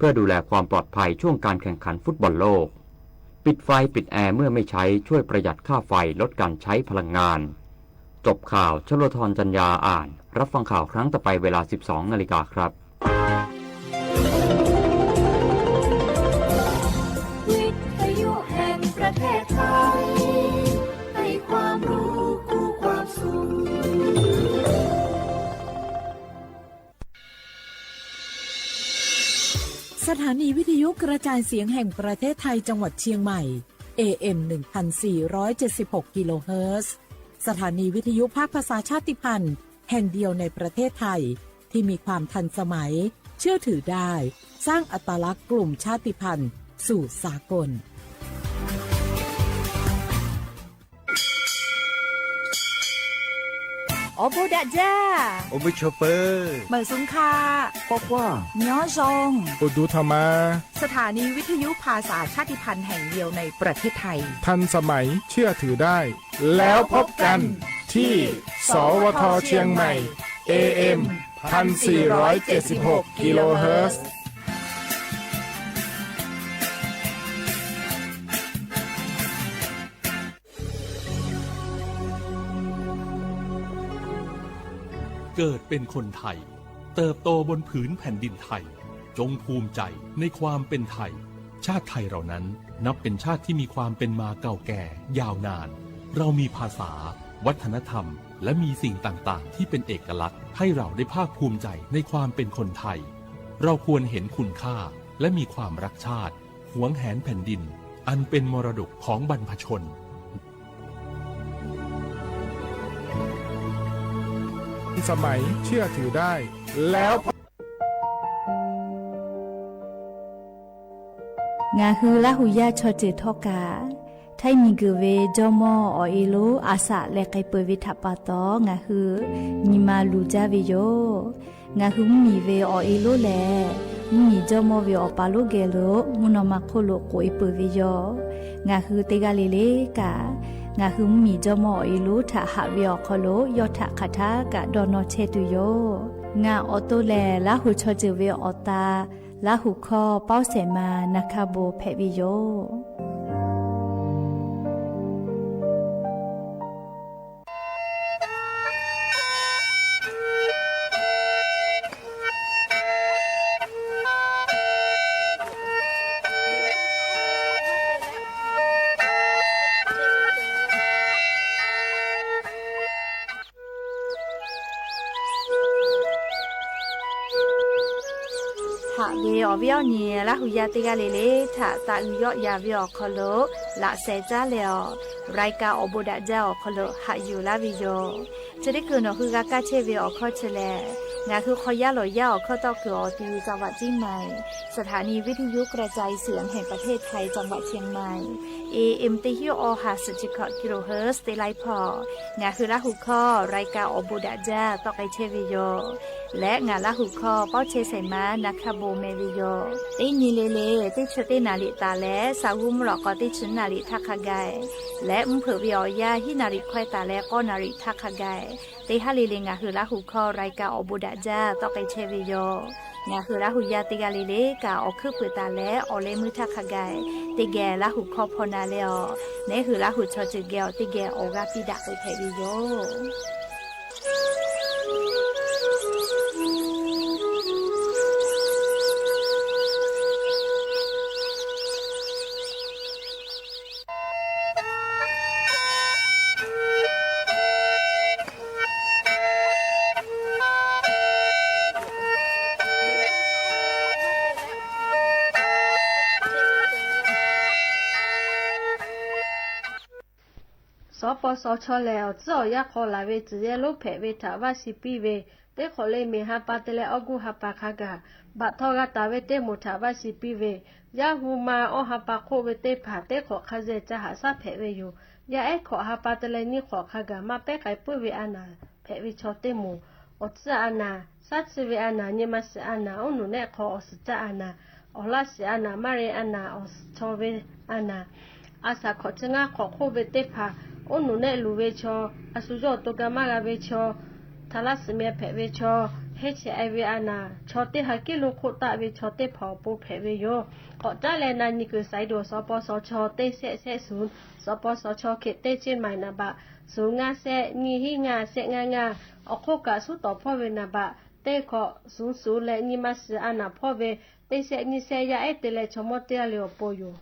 พื่อดูแลความปลอดภัยช่วงการแข่งขันฟุตบอลโลก ปิดไฟปิดแอร์เมื่อไม่ใช้ ช่วยประหยัดค่าไฟ ลดการใช้พลังงาน จบข่าว ชลธร จันยา อ่าน รับฟังข่าวครั้งต่อไปเวลา สิบสองนาฬิกาครับ วิทยุแห่งประเทศไทย ให้ความรู้คู่ความสุข สถานีวิทยุกระจายเสียงแห่งประเทศไทยจังหวัดเชียงใหม่ เอเอ็ม หนึ่งพันสี่ร้อยเจ็ดสิบหก กิโลเฮิรตซ์ สถานีวิทยุภาคภาษาชาติพันธุ์แห่งเดียวในประเทศไทย ที่มีความทันสมัย เชื่อถือได้ สร้างอัตลักษณ์กลุ่มชาติพันธุ์สู่สากล Awˬ bon daꞈ jaˇ. Awˬ bon chaw peuˬ. Meuˬ suhˍ hk'a. K'awꞈ k'oˆ. Nyoˉ zawˇ. Awˬ duˬ htaꞈ ma. สถานีวิทยุภาษาชาติพันธุ์แห่งเดียวในประเทศไทย ทันสมัย เชื่อถือได้ แล้วพบกันที่ สวท เชียงใหม่ เอเอ็ม พันสี่ร้อยเจ็ดสิบหก กิโลเฮิรตซ์ เกิดเป็นคนไทย เติบโตบนผืนแผ่นดินไทย จงภูมิใจในความเป็นไทย ชาติไทยเรานั้นนับเป็นชาติที่มีความเป็นมาเก่าแก่ยาวนาน เรามีภาษา วัฒนธรรม และมีสิ่งต่างๆ ที่เป็นเอกลักษณ์ ให้เราได้ภาคภูมิใจในความเป็นคนไทย เราควรเห็นคุณค่า และมีความรักชาติ หวงแหนแผ่นดิน อันเป็นมรดกของบรรพชน สมัย เชื่อถือได้ แล้ว Ngaˬ hui Laˇ huˍ yaˇ chaw ceuˬ htawˇ kaꞈ, htaiˇ miˬ guiˬ ve jawˇ mawˇ awˬ e lonˉ a shaꞈ leh k'ai peuˬ ve htaꞈ pa taw, ngaˬ hui nyi ma luˬ jaˇ ve yoˬ. Ngaˬ hui mvuhˇ miˬ ve awˬ e lonˉ lehˬ, mvuhˇ miˬ jawˇ mawˇ ve awˬ pa lonˉ geh lo mvuhˇ naw ma hk'oˆ lo k'oꞈ e peuˬ ve yoˬ. Ngaˬ hui teˇ g'aˇ le le kaꞈ, ngaˬ hui mvuhˇ miˬ jawˇ mawˇ awˬ e lonˉ htaꞈ haꞈ ve awˬ hk'aw lo yawˇ htaꞈ hk'aˬ htaˇ kaꞈ dawˇ nawˇ chehˇ tuˬ yoˬ. Ngaˬ awˬ to lehˬ, Laˇ huˍ chaw ceuˬ ve awˬ ta Laˇ huˍ hkawˇ Pawˇ Sehˍ ma Na Hkaˇ Bon hpehꞈ ve yoˬ. Haꞈ ve awˬ viˉ awˬ nyi Laˇ huˍ yaˇ teˇ g'aˇ le le htaꞈ taꞈ uiˍ yawˆ yan ve awˬ hk'aw lo laꞈ sheh caˉ leh awˬ, รายการ Awˬ bon daꞈ jaˇ awˬ hk'aw lo haꞈ yuˬ laˇ ve yoˬ. Chi teˇ hkui nawˬ hui g'a kaˇ chehˇ ve awˬ hkawˇ chi lehˬ, ngaˬ hui hk'aw yaˇ lawˬ yaˇ awˬ hkawˇ tawˆ kuiˬ awˬ ti จังหวัดเชียงใหม่ สถานีวิทยุกระจายเสียงแห่งประเทศไทย จังหวัดเชียงใหม่ เอเอ็ม teˇ hinˉ awˬ ha suhˍ chi hkawꞈ กิโลเฮิรตซ์ teˇ laiˉ hpawˇ, ngaˬ hui Laˇ huˍ hkawˇ รายการ Awˬ bon daꞈ jaˇ tawˆ k'ai chehˇ ve yoˬ. Leh ngaˬ Laˇ huˍ hkawˇ Pawˇ chehˇ Sehˍ ma Na Hkaˇ Bon meh ve yoˬ. Teˇ nyi le le teˇ chi teˇ naˍ riˍ taˍ leh, sa g'uˇ mvuhˇ lawꞈ k'aw teˇ chi naˍ riˍ htaˇ hk'a gaˬ, leh mvuhˇ hpeuꞈ ve awˬ yanˇ hiˉ naˍ riˍ hkawehˇ taˍ leh k'awˇ naˍ riˍ htaˇ hk'a gaˬ, teˇ haˉ le le ngaˬ hui Laˇ huˍ hkawˇ รายการ Awˬ bon daꞈ jaˇ tawˆ k'ai chehˇ ve yoˬ. Ngaˬ hui Laˇ huˍ yaˇ teˇ g'aˇ le le kaꞈ awˬ hkuiˉ puiˍ taˍ leh awˬ leh meuˇ htaˇ hk'a gaˬ, teˇ geh Laˇ huˍ hkawˇ hpaw na leh awˬ, neˉ hui Laˇ huˍ chaw ceuˬ geh awˬ teˇ geh awˬ g'aˇ piˇ daꞈ k'ai hpehꞈ ve yoˬ. Suhˉ paw suhˉ chaw lehˬ, awˬ tcuhˉ awˬ yanˇ hk'aw laˬ ve tcuhˬ yehˇ lonˉ hpehꞈ ve htaꞈ vaˇ shiˍ piˇ ve, teˇ hk'awꞈ le miˬ ha pa te leh awˇ guˇ ha pa hk'a gaˬ, baꞈ htawˇ g'a taˍ ve teˇ moˍ htaꞈ vaˇ shiˍ piˇ ve, yaˇ hu ma awˇ ha pa hk'oˆ ve teˇ hpaˍ teˇ hk'awꞈ hk'a zeh ca haꞈ shaˉ hpehꞈ ve yoˬ. Yaˇ ehˉ hkawꞈ ha pa te leh nyiˇ hk'awꞈ hk'a gaˬ maˇ pehˉ k'ai puiˉ ve a naˍ hpehꞈ ve chaw teˇ moˍ, awˬ tcuhˇ a naˍ, shaˉ chi ve a naˍ, nyi ma shiˍ a naˍ, oˉ nuˬ nehˆ hk'aw awˬ suhˍ caˇ a naˍ, awˬ laˇ shiˍ a naˍ, maˇ re a naˍ, awˬ suhˍ chaw ve a naˍ, a shaꞈ hkawꞈ chi ngaˇ hk'awꞈ hk'oˆ ve teˇ hpaˍ, oˉ nuˬ nehˆ luˬ ve chaw, a shu yawˇ awˬ to ga maˇ g'a ve chaw, htaꞈ laˇ shiˍ meh hpehꞈ ve chaw, Hkehˉ chehˇ ve a naˍ, chaw teˇ ha kiˉ lo hk'oˆ taˆ ve chaw teˇ hpaˍ awˬ pon hpehꞈ ve yoˬ. K'awꞈ caˉ leh na nyi kuiˬ สายด่วน สปสช. teˇ shehˆ shehˆ suhˍ, สปสช. hk'e teˇ ceˇ หมาย naˍ baꞈ suhˍ ngaˇ shehˆ nyiˇ hiˉ ngaˇ shehˆ ngaˇ ngaˇ. Awˬ hk'oˆ kaꞈ suhˉ tawˍ hpawˇ ve naˍ baꞈ teˇ hkawꞈ suhˍ suhˍ leh nyi ma suhˍ a naˍ hpawˇ ve teˇ shehˆ nyiˇ shehˆ yaˇ ehˉ te leh chaw mawˇ teˇ g'aˇ le awˬ pon yoˬ.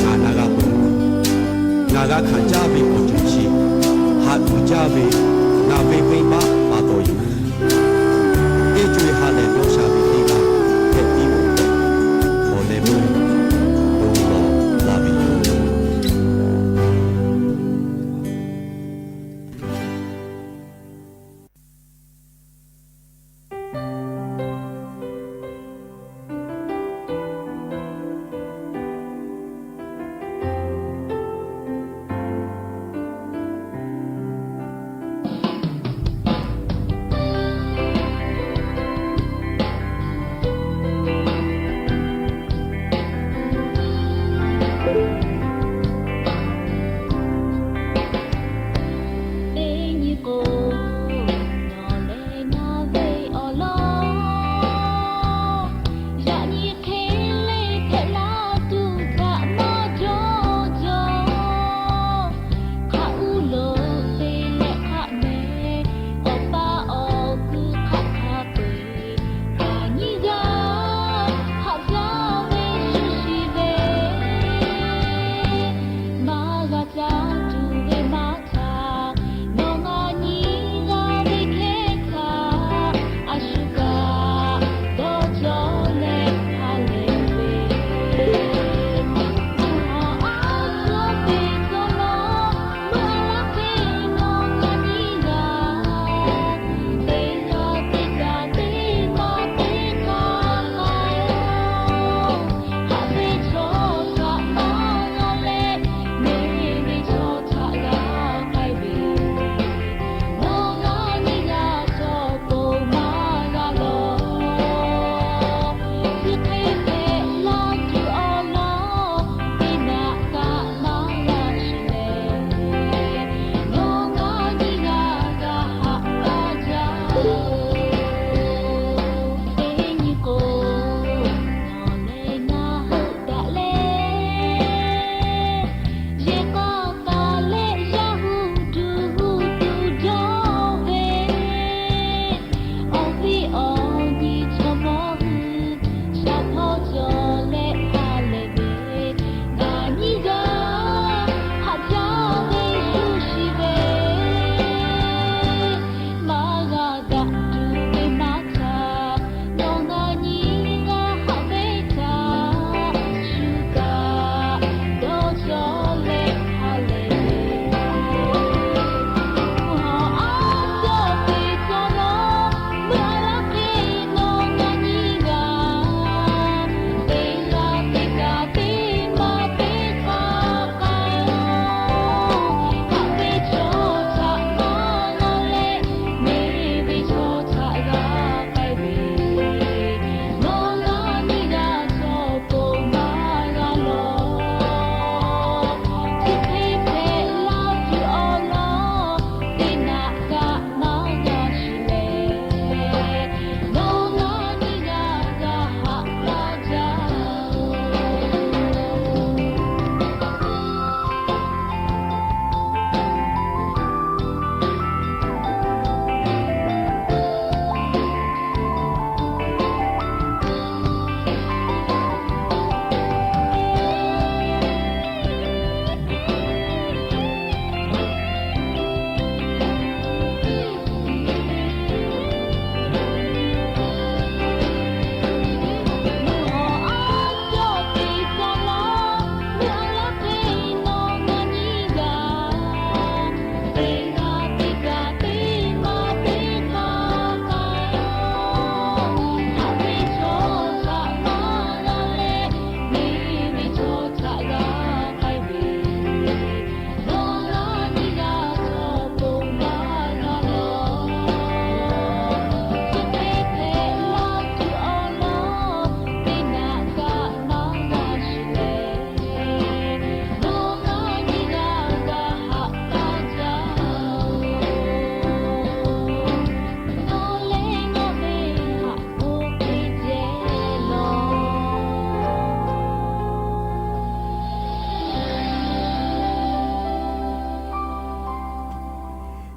Ngaˬ na g'a peuˬ. Ngaˬ g'a hkanˍ jaˇ ve awˬ ceuˬ chi haꞈ uiˍ jaˇ ve ngaˬ ve venˇbaˆ pa taw yoˬ. Teˇ co e ha lehˬ dawˇ sha ve teˇ g'aˇ hpehꞈ piˇ-oˬ tehꞈ, awˬ leh meuˇ bon lawˬ la ve yoˬ.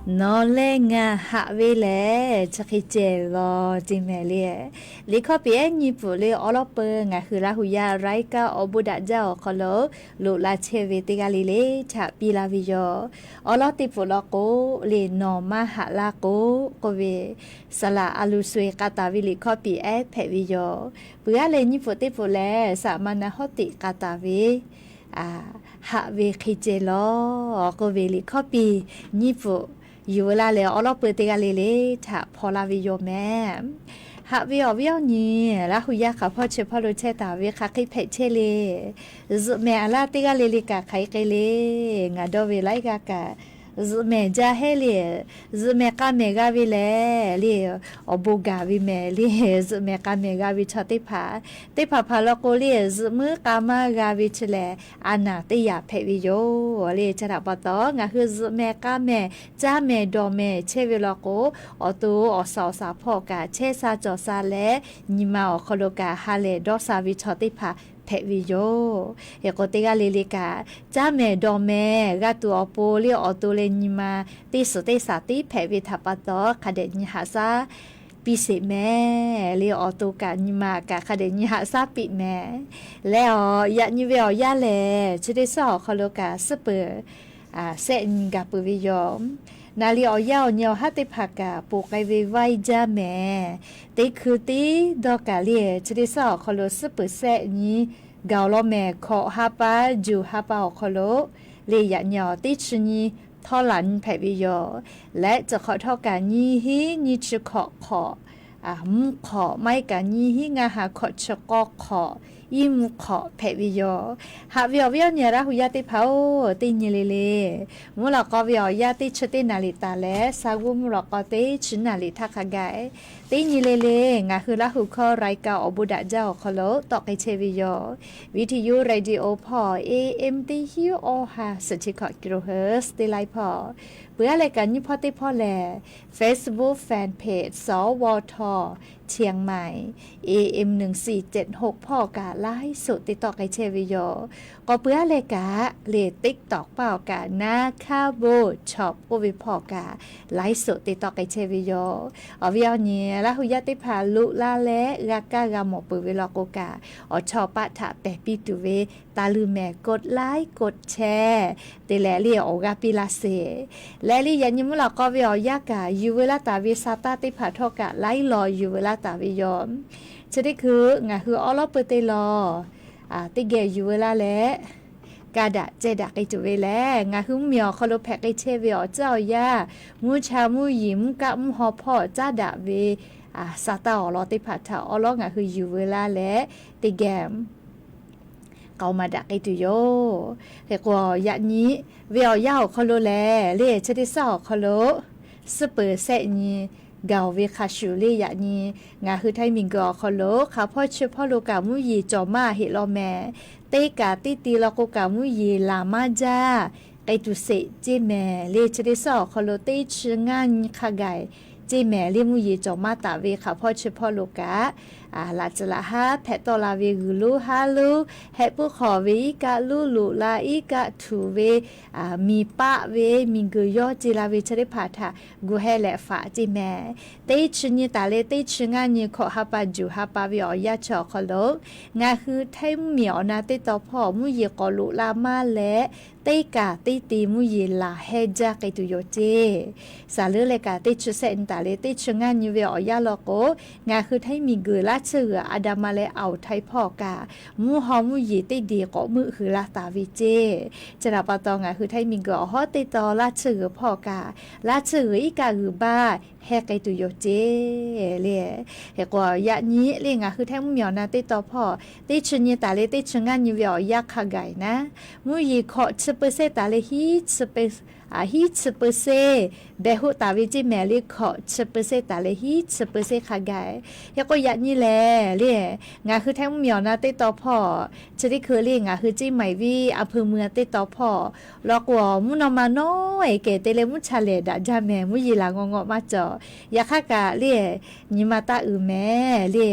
Nawˬ leh ngaˬ haꞈ ve lehˬ, chi hk'e ceh law ce mehˍ le. Liꞈ hkawˇ piˍ ehˉ nyiˇ pfuhˍ le awˉ lawˉ peuˬ ngaˬ hui Laˇ hu yaˇ รายการ awˬ bon daꞈ jaˇ awˬ hk'aw lo loꞈ la chehˇ ve teˇ g'aˇ le le htaꞈ piˇ laˇ ve yoˬ. Awˉ lawˉ teˇ pfuhˍ law k'o, le nawˬ maˇ haꞈ laˇ k'o k'oˆ ve, saˍ laꞈ a lu sho-e k'a taˍ ve liꞈ hkawˇ piˍ ehˉ hpehꞈ ve yoˬ. Peuˬ aˉ leh nyiˇ pfuhˍ teˇ pfuhˍ lehˬ, saˍ maˍ na hawˉ teꞈ k'a taˍ ve haꞈ ve hk'e ceh law k'oˆ ve liꞈ hkawˇ piˍ nyiˇ pfuhˍ yuˬ veu laˇ leh awˉ lawˉ peuˬ teˇ g'aˇ le le htaꞈ hpaw laˇ ve yoˬ mehˍ. Haꞈ ve awˬ viˉ awˬ nyi Laˇ hu yaˇ hk'aˬ hpawˇ chi hpawˇ lo chehˇ taˍ ve hk'aˬ hk'e hpehꞈ chehˇ le. Zuhꞈ mehˍ aˬ laˇ teˇ g'aˇ le le kaꞈ hk'aˬ hk'e le. Ngaˬ dawˇ ve laiˉ g'aˇ kaꞈ zuhꞈ mehˍ jaˇ hehˉ le. Zuhꞈ mehˍ k'a mehˍ g'a ve lehˬ le, awˬ bon gaˬ ve mehˍ le. Zuhꞈ mehˍ k'a mehˍ g'a ve chaw teˇ hpaˍ, teˇ hpaˍ hpaˍ law k'o le, zuhꞈ muiˉ k'a maˇ g'a ve chi lehˬ, a naˍ teˇ yaꞈ hpehꞈ ve yoˬ le. Chi htaꞈ pa taw, ngaˬ hui zuhꞈ mehˍ k'a mehˍ, caˇ mehˍ dawˬ mehˍ chehˇ ve law k'o, awˬ to awˬ suhˍ awˬ shaˍ hpawˇ kaꞈ chehˇ sha cawˬ sha leh, nyi ma awˬ hk'aw lo kaꞈ ha lehˬ dawˇ sha ve chaw teˇ hpaˍ hpehꞈ ve yoˬ. Hk'e k'o, teˇ g'aˇ le le kaꞈ caˇ mehˍ dawˬ mehˍ g'a tuˬ awˬ pon le, awˬ to leh nyi ma teˇ suhˍ teˇ shaˍ tiˉ hpehꞈ ve htaꞈ pa taw, hk'a dehꞈ nyi haꞈ shaˉ piˇ sheˍ mehˍ le. Awˬ to kaꞈ nyi ma kaꞈ hk'a dehꞈ nyi haꞈ shaˉ piˇ mehˍ. Leh awˬ yaꞈ nyi ve awˬ yanˇ lehˬ, chi teˇ suhˉ awˬ hk'aw lo kaꞈ suhˉ peuˬ sehˆ nyi gaˬ peuˬ ve yoˬ. Naˍ riˍ awˬ yanˇ awˬ nyi awˬ haˉ teˇ hpaˍ kaꞈ poˬ k'ai ve vaiˇ jaˇ mehˍ. Teˇ hkui tiˉ dawˇ kaꞈ le, chi teˇ suhˉ awˬ hk'aw lo suhˉ peuˬ sehˆ nyi gaˬ law mehˍ. Hkawꞈ ha pa juˬ ha pa awˬ hk'aw lo le, yaꞈ nyi awˬ teˇ chi nyi htawˇ laˬ nyi hpehꞈ ve yoˬ. Leh chi hk'awꞈ htawˇ kaꞈ nyiˇ hinˉ nyiˇ chi hkawꞈ hk'awꞈ, mvuhˇ hk'awꞈ maˇ heˆ kaꞈ nyiˇ hinˉ ngaˇ ha hkawꞈ chi k'awˇ hk'awꞈ iˉ mvuhˇ hk'awꞈ hpehꞈ ve yoˬ. Haꞈ ve awˬ viˉ awˬ nyi Laˇ hu yaˇ teˇ hpaˍ-oˬ, teˇ nyi le le mvuhˇ lawꞈ k'aw ve awˬ yanˇ teˇ chi teˇ naˍ riˍ taˍ leh, sa g'uˇ mvuhˇ lawꞈ k'aw teˇ chi naˍ riˍ htaˇ hk'a gaˬ, teˇ nyi le le ngaˬ hui Laˇ hu hkawˇ รายการ awˬ bon daꞈ jaˇ awˬ hk'aw lo tawˆ k'ai chehˇ ve yoˬ. Video radio hpawˇ A M teˇ hinˉ awˇ ha suhˍ chi hkawꞈ kilohertz teˇ laiˉ hpawˇ, peuˬ aˉ leh kaꞈ nyiˇ hpawˇ teˇ hpawˇ lehˬ, Facebook fan page สวท เชียงใหม่ A M หนึ่งสี่เจ็ดหก hpawˇ kaꞈ ไลฟ์สด te tawˆ k'ai chehˇ ve yoˬ. K'awꞈ peuˬ aˉ leh kaꞈ le TikTok paˇ awˬ kaꞈ นาคาโบว์ช็อป k'oˆ ve hpawˇ kaꞈ ไลฟ์สด te tawˆ k'ai chehˇ ve yoˬ. Awˬ viˉ awˬ nyi Laˇ hu yaˇ teˇ hpaˍ loꞈ la leh g'a kaˇ g'a mawˬ peuˬ ve law k'o kaꞈ, awˬ chawˇ paˆ htaꞈ pehˬ piˇ tuˬ ve taˇ luˇ mehˍ กดไลค์ กดแชร์ te leh le awˬ g'aˇ piˇ laˇ sheˍ. Leh le yaꞈ nyi mvuhˇ lawꞈ k'aw ve awˬ yanˇ kaꞈ yuˬ veu laˇ taˍ ve sa taˇ teˇ hpaˍ htawˇ kaꞈ laiˉ law yuˬ veu laˇ taˍ ve yoˬ. Chi teˇ hkui ngaˬ hui awˉ lawˉ peuˬ teˇ law teˇ geh yuˬ veu laˇ leh, ka daꞈ ceh daꞈ k'ai tuˬ ve lehˬ, ngaˬ hui mvuhˇmiˬ awˬ hk'aw lo hpehꞈ k'ai chehˇ ve awˬ tcuhˉ awˬ yanˇ, mvuhˇ cha mvuhˇ yeˬ mvuhˇ kaˆ mvuhˇ haw hpawˇ caˉ daꞈ ve sa taˇ awˬ lawn teˇ hpaˍ htaꞈ awˉ lawˉ ngaˬ hui yuˬ veu laˇ leh, teˇ geh k'aoˍ maˍ daꞈ k'ai tuˬ yoˬ. Hk'e k'o, yaꞈ nyi ve awˬ yanˇ awˬ hk'aw lo lehˬ le, chi teˇ suhˉ awˬ hk'aw lo suhˉ peuˬ sehˆ nyi gaˬ-oˬ ve hk'a shuˍ le, yaꞈ nyi ngaˬ hui htaiˇ miˬguiˬ awˬ hk'aw lo hk'aˬ hpawˇ chi hpawˇ lo kaꞈ mvuhˇ yeˬ cawˬ maˇ heˆ law mehˍ. Teˇ kaꞈ teˇ ti law k'o kaꞈ mvuhˇ yeˬ laˬ maˇ jaˇ k'ai tuˬ sheˍ ceˇ mehˍ le. Chi teˇ suhˉ awˬ hk'aw lo teˇ chi ngaˇ nyi hk'a gaˬ ceˇ mehˍ le. Mvuhˇ yeˬ cawˬ maˇ taˍ ve hk'aˬ hpawˇ chi hpawˇ lo kaꞈ, laꞈ tcuhˍ laꞈ haˉ hpehꞈ tawˆ la ve g'uiˬ lonˉ haˉ lonˉ, hehˆ puiˉ hk'awꞈ ve iˉ kaˆ lonˉ loꞈ la, iˉ kaˆ htuꞈ ve, miˬ paˆ ve, miˬguiˬ yawˇ ce la ve chi teˇ hpaˍ htaꞈ gu heh leh faꞈ ceˇ mehˍ. Teˇ chi nyi taˍ leh teˇ chi ngaˇ nyi hkawꞈ ha pa juˬ ha pa ve awˬ yanˇ chi awˬ hk'aw lo, ngaˬ hui htaiˇ mvuhˇmiˬ awˬ na teˇ taw hpawˇ mvuhˇ yeˬ k'awꞈ loꞈ la maˇ leh, teˇ kaꞈ teˇ ti mvuhˇ yeˬ laˬ heh jaˇ k'ai tuˬ yoˬ ceˇ. Saˍ leuˉ leh kaꞈ teˇ chi sehˆ nyi taˍ leh teˇ chi ngaˇ nyi ve awˬ yanˇ law k'o, ngaˬ hui htaiˇ miˬguiˬ laˇ tsuhˇ g'uiˬ a da ma leh awˬ htaiˇ hpawˇ kaꞈ mvuhˇ haw mvuhˇ yeˬ teˇ deˬ k'awꞈ meuˆ hui laˇ taˍ ve ceˇ. Chi htaꞈ pa taw ngaˬ hui htaiˇ miˬguiˬ awˬ hawˉ teˇ taw laˇ tsuhˇ g'uiˬ hpawˇ kaꞈ, laˇ tsuhˇ g'uiˬ iˉ kaˆ g'uiˬ baˇ heh k'ai tuˬ yoˬ ceˇ le. Hk'e k'o, yaꞈ nyi le ngaˬ hui htaiˇ mvuhˇmiˬ awˬ na teˇ taw hpawˇ teˇ chi nyi taˍ leh teˇ chi ngaˇ nyi ve awˬ yanˇ hk'a gaˬ naˉ, mvuhˇ yeˬ hkawꞈ chi peu sehˆ taˍ leh hiˉ chi peu sehˆ behˬ hoˆ taˍ ve ceˇ mehˍ le. Hkawꞈ chi peu sehˆ taˍ leh hiˉ chi peu sehˆ hk'a gaˬ. Hk'e k'o, yaꞈ nyi le le, ngaˬ hui Htaiˇ mvuhˇmiˬ awˬ na teˇ taw hpawˇ, chi teˇ hkui le ngaˬ hui เชียงใหม่ venˇ อำเภอเมือง teˇ taw hpawˇ law k'o, mvuhˇ naw ma nawˉ-e kehˬ te leh mvuhˇ cha lehˬ daꞈ jaˇ mehˍ, mvuhˇ yeˬ laˬ ngawˬ ngawˬ maˇ cawˬ. Yaꞈ hk'aˇ kaꞈ le, nyi ma taˇ uiˍ mehˍ le,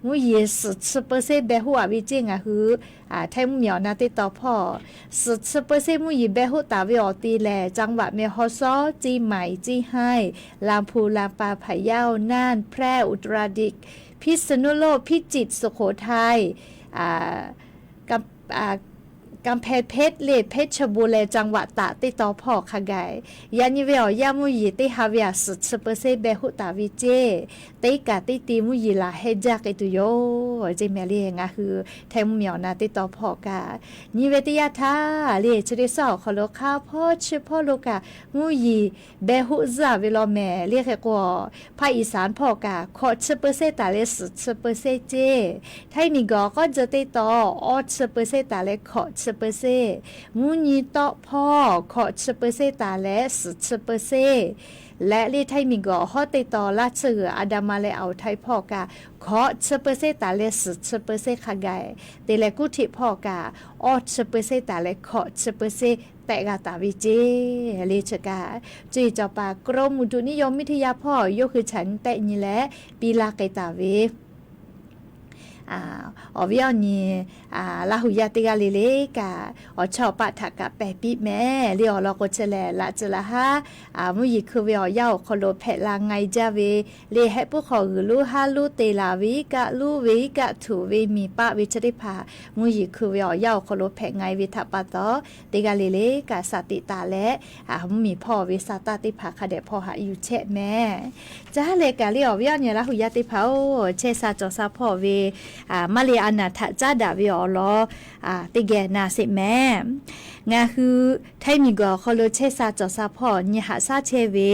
mvuhˇ yeˬ suhˍ chi เปอร์เซ็นต์ beh hoˆ-a ve ceˇ ngaˬ hui Htaiˇ mvuhˇmiˬ awˬ na teˇ taw hpawˇ, suhˍ chi เปอร์เซ็นต์ mvuhˇ yeˬ beh hoˆ taˍ ve awˬ te lehˬ, จังหวัดแม่ฮ่องสอน เชียงใหม่ เชียงราย ลำพูน ลำปาง พะเยา น่าน แพร่ อุตรดิตถ์ พิษณุโลก พิจิตร สุโขทัย กำแพงเพชร le เพชรบูรณ์ leh จังหวัดตาก teˇ taw hpawˇ hk'a gaˬ, yaꞈ nyi ve awˬ yanˇ mvuhˇ yeˬ teˇ ha ve aꞈ suhˍ chi เปอร์เซ็นต์ beh hoˆ taˍ ve ceˇ, teˇ kaꞈ teˇ ti mvuhˇ yeˬ laˬ heh jaˇ k'ai tuˬ yoˬ ceˇ mehˍ le. Ngaˬ hui Htaiˇ mvuhˇmiˬ awˬ na teˇ taw hpawˇ kaꞈ nyi ve teˇ yanˇ htaˇ le, chi teˇ suhˉ awˬ hk'aw lo hk'a hpawˇ chi hpawˇ lo kaꞈ mvuhˇ yeˬ beh hoˆ zuhˇ-a ve law mehˍ le. Hk'e k'o, ภาคอีสาน hpawˇ kaꞈ hkawꞈ chi เปอร์เซ็นต์ taˍ leh suhˍ chi เปอร์เซ็นต์ ceˇ, Htaiˇ miˬguiˬ awˬ k'awˇ jeh teˇ taw awˇ chi เปอร์เซ็นต์ taˍ leh hkawꞈ chi เปอร์เซ็นต์, mvuhˇ nyi tawˆ hpawˇ hkawꞈ chi เปอร์เซ็นต์ taˍ leh suhˍ chi เปอร์เซ็นต์ leh le, Htaiˇ miˬguiˬ awˬ hawˉ teˇ taw laˇ tsuhˇ g'uiˬ Andaman leh Awˬ Htaiˇ hpawˇ kaꞈ hkawꞈ chi เปอร์เซ็นต์ taˍ leh suhˍ chi เปอร์เซ็นต์ hk'a gaˬ te leh, kuˇ htiꞈ hpawˇ kaꞈ awˇ chi เปอร์เซ็นต์ taˍ leh hkawꞈ chi เปอร์เซ็นต์ tehꞈ g'a taˍ ve ceˇ le. Chi kaꞈ cuˇ yiˍ cawˬ paˍ กรมอุตุนิยมวิทยา hpawˇ yawˇ hui chaꞈ nyi tehˆ nyi leh piˇ laˇ k'ai taˍ ve awˬ viˉ awˬ nyi Laˇ hu yaˇ teˇ g'aˇ le le kaꞈ, awˬ chawˇ awˬ paˆ htaꞈ kaꞈ pehˬ piˇ mehˍ le. Awˬ lawn k'o, chi lehˬ laꞈ cuˬ laꞈ haˉ mvuhˇ yeˬ hkui ve awˬ yanˇ awˬ hk'aw lo hpehꞈ la nga-e jaˇ ve le, hehˆ puiˉ hk'aw g'uiˬ lonˉ haˉ lonˉ te laˬ ve, iˉ kaˆ lonˉ ve iˉ kaˆ htuꞈ ve miˬ paˆ ve chi teˇ hpaˍ mvuhˇ yeˬ hkui ve awˬ yanˇ awˬ hk'aw lo hpehꞈ nga-e ve htaꞈ pa taw, teˇ g'aˇ le le kaꞈ สติ taˍ leh, mvuhˇ miˬ hpawˇ ve sa taˇ teˇ hpaˍ hk'a dehꞈ hpawˇ haꞈ yuˬ chehˆ mehˍ. Caˇ leh kaꞈ le awˬ viˉ awˬ nyi Laˇ hu yaˇ teˇ hpaˍ-oˬ, chehˇ sha cawˬ sha hpawˇ ve maˇ le a naˍ htaꞈ caˉ daꞈ ve awˬ lawn teˇ geh na sheˍ mehˍ. Ngaˬ hui Htaiˇ miˬguiˬ awˬ hk'aw lo chehˇ sha cawˬ sha hpawˇ nyi haꞈ shaˉ chehˇ ve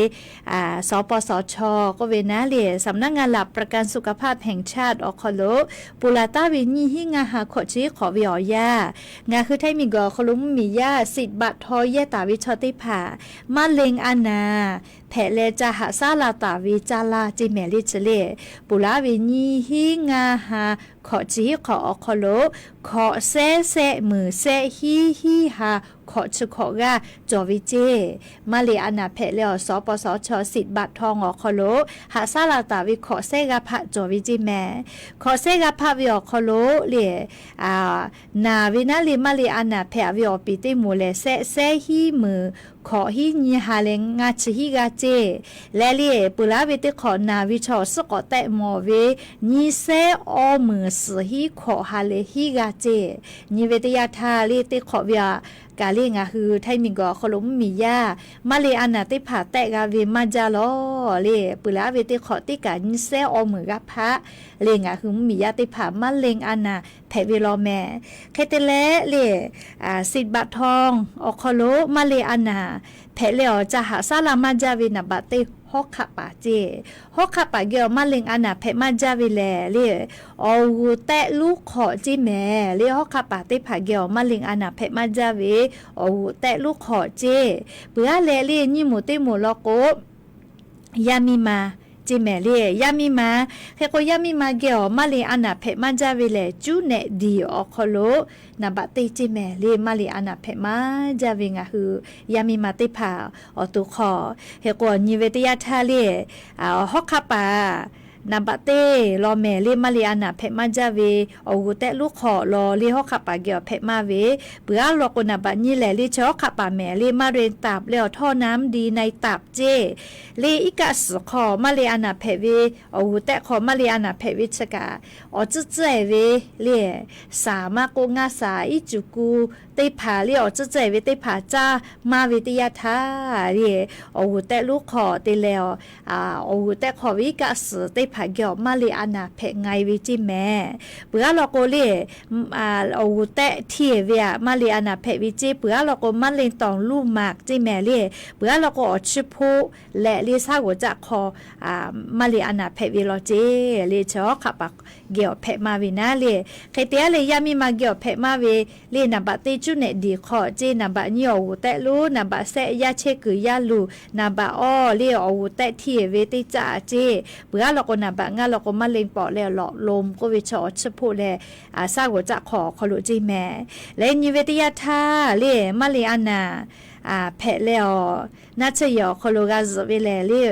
สปสช k'oˆ ve naˉ le, สำนักงานหลักประกันสุขภาพแห่งชาติ awˬ hk'aw lo ponˬ laˬ taˉ ve nyiˇ hinˉ ngaˇ ha hkawꞈ chi hiˉ hk'awꞈ ve awˬ yanˇ, ngaˬ hui Htaiˇ miˬguiˬ awˬ hk'aw lo mvuhˇ miˬ yaˇ สิทธิ์บัตรทอง yehˇ taˍ ve chaw teˇ hpaˍ maˇ le a naˍ hpehꞈ leh ca haꞈ shaˉ la taˍ ve caˇ laˇ ceˇ mehˍ le. Chi le, ponˬ laˬ ve nyiˇ hinˉ ngaˇ ha hkawꞈ chi hiˉ hk'awꞈ awˬ hk'aw lo hkawꞈ sehˉ sehˆ meunˍ sehˆ hiˉ hiˉ ha hkawꞈ chi hk'awꞈ g'aˇ cawˬ ve ceˇ. Maˇ le a naˍ hpehꞈ leh awˬ สปสช สิทธิ์บัตรทอง awˬ hk'aw lo haꞈ shaˉ la taˍ ve hkawꞈ sehˉ g'aˇ hpaˆ cawˬ ve ceˇ mehˍ. Hkawꞈ sehˉ g'aˇ hpaˆ ve awˬ hk'aw lo le, naˍ ve naˉ le maˇ le a naˍ hpehꞈ ve awˬ piˍ teˇ moˍ lehˬ, sehˆ sehˉ hiˉ meunˍ hkawꞈ hiˉ nyi ha leh ngaˇ chi hiˉ g'aˇ ceˇ. Leh le, ponˬ laˬ ve teˇ hk'awꞈ naˍ ve chaw awˬ suhˉ k'awꞈ tehˆ mawˬ ve nyiˇ sehˉ awˇ meunˍ suhˍ hiˉ hkawꞈ ha leh hiˉ g'aˇ ceˇ. Nyi ve teˇ yanˇ htaˇ le, teˇ hk'awꞈ ve aꞈ kaꞈ le ngaˬ hui Htaiˇ miˬguiˬ awˬ hk'aw lo mvuhˇ miˬ yaˇ maˇ le a naˍ teˇ hpaˍ tehˆ g'a ve maˇ jaˇ lawˬ le. Ponˬ laˬ ve teˇ hk'awꞈ teˇ kaꞈ nyiˇ sehˉ awˇ meunˍ g'aˇ hpaˆ le ngaˬ hui mvuhˇ miˬ yaˇ teˇ hpaˍ maˇ le a naˍ hpehꞈ ve law mehˍ. Hk'e te leh le, สิทธิ์บัตรทอง awˬ hk'aw lo maˇ le a naˍ hpehꞈ leh awˬ ca haꞈ shaˉ la maˇ jaˇ ve naˍ baꞈ teˇ hawˉ hk'aˆ paˍ ceˇ. Hawˉ hk'aˆ paˍ geh awˬ maˇ le a naˍ hpehꞈ maˇ jaˇ ve lehˬ le, awˬ g'uˬ tehˆ lonˉ hk'awꞈ ceˇ mehˍ le. Hawˉ hk'aˆ paˍ teˇ hpaˍ geh awˬ maˇ le a naˍ hpehꞈ maˇ jaˇ ve awˬ g'uˬ tehˆ lonˉ hk'awꞈ ceˇ. Peuˬ aˉ leh le nyiˇ moˍ teˇ moˍ law k'o, yaˇ miˇ ma ceˇ mehˍ le. Yaˇ miˇ ma, hk'e k'o yaˇ miˇ ma geh awˬ maˇ le a naˍ hpehꞈ maˇ jaˇ ve lehˬ, cuˉ nehꞈ diˬ awˬ hk'aw lo naˍ baꞈ teˇ ceˇ mehˍ le. Maˇ le a naˍ hpehꞈ maˇ jaˇ ve ngaˬ hui yaˇ miˇ ma teˇ hpaˍ awˬ to hk'aw, hk'e k'o awˬ nyi ve teˇ yanˇ htaˇ le, hawˉ hk'aˆ paˍ naˍ baꞈ teˇ law mehˍ le. Maˇ le a naˍ hpehꞈ maˇ jaˇ ve awˬ g'uˬ tehˆ lonˉ hk'awꞈ law le hawˉ hk'aˆ paˍ geh awˬ hpehꞈ maˇ ve. Peuˬ aˉ law k'o naˍ baꞈ nyiˇ lehˬ le, chi hawˉ hk'aˆ paˍ mehˍ le, มะเร็งตับ le awˬ ท่อน้ำดีในตับ ceˇ. Le iˉ kaˆ suhˍ hk'aw maˇ le a naˍ hpehꞈ ve, awˬ g'uˬ tehˆ hk'aw maˇ le a naˍ hpehꞈ ve chi kaꞈ, awˬ tcuhˉ tcuhˉ-e ve le, saˍ maˇ k'oˆ ngaˇ saˍ iˉ cuˬ ku teˇ hpaˍ le, awˬ tcuhˉ tcuhˉ-e ve teˇ hpaˍ caˇ maˇ ve teˇ yanˇ htaˇ le, awˬ g'uˬ tehˆ lonˉ hk'aw te leh, awˬ g'uˬ tehˆ hk'aw ve iˉ kaˆ suhˍ teˇ hpaˍ geh awˬ maˇ le a naˍ hpehꞈ nga-e ve ceˇ mehˍ. Peuˬ aˉ law k'o le, awˬ g'uˬ tehˆ htiˇ-e ve aꞈ maˇ le a naˍ hpehꞈ ve ceˇ. Peuˬ aˉ law k'o มะเร็งต่อมลูกหมาก ceˇ mehˍ le. Peuˬ aˉ law k'o awˬ chiˇ hpoˆ leh le shaˉ g'oˍ caˆ hk'aw maˇ le a naˍ hpehꞈ ve law ceˇ le. Chi hawˉ hk'aˆ paˍ geh awˬ hpehꞈ maˇ ve naˉ le. Hk'e te aˉ le yaˇ miˇ ma geh awˬ hpehꞈ maˇ ve le, naˍ baꞈ teˇ cuˉ nehꞈ diˬ hk'aw ceˇ. Naˍ baꞈ nyiˇ awˬ g'uˬ tehˆ lonˉ, naˍ baꞈ sehˆ yaˇ chehˇ kuiˬ yaˇ luˬ, naˍ baꞈ awˇ le awˬ g'uˬ tehˆ htiˇ-e ve teˇ caˆ ceˇ. Peuˬ aˉ law k'o naˍ baꞈ ngaˇ law k'o, มะเร็งปอด leh หลอดลม k'oˆ ve chaw awˬ chiˇ hpoˆ leh, saˉ g'awˬ caˆ hk'aw awˬ hk'aw lo ceˇ mehˍ. Leh nyi ve teˇ yanˇ htaˇ le มะเร็งอาหาร hpehꞈ leh awˬ, naˆ tsuhˇ yehˬ awˬ hk'aw lo g'a zuhꞈ ve lehˬ le,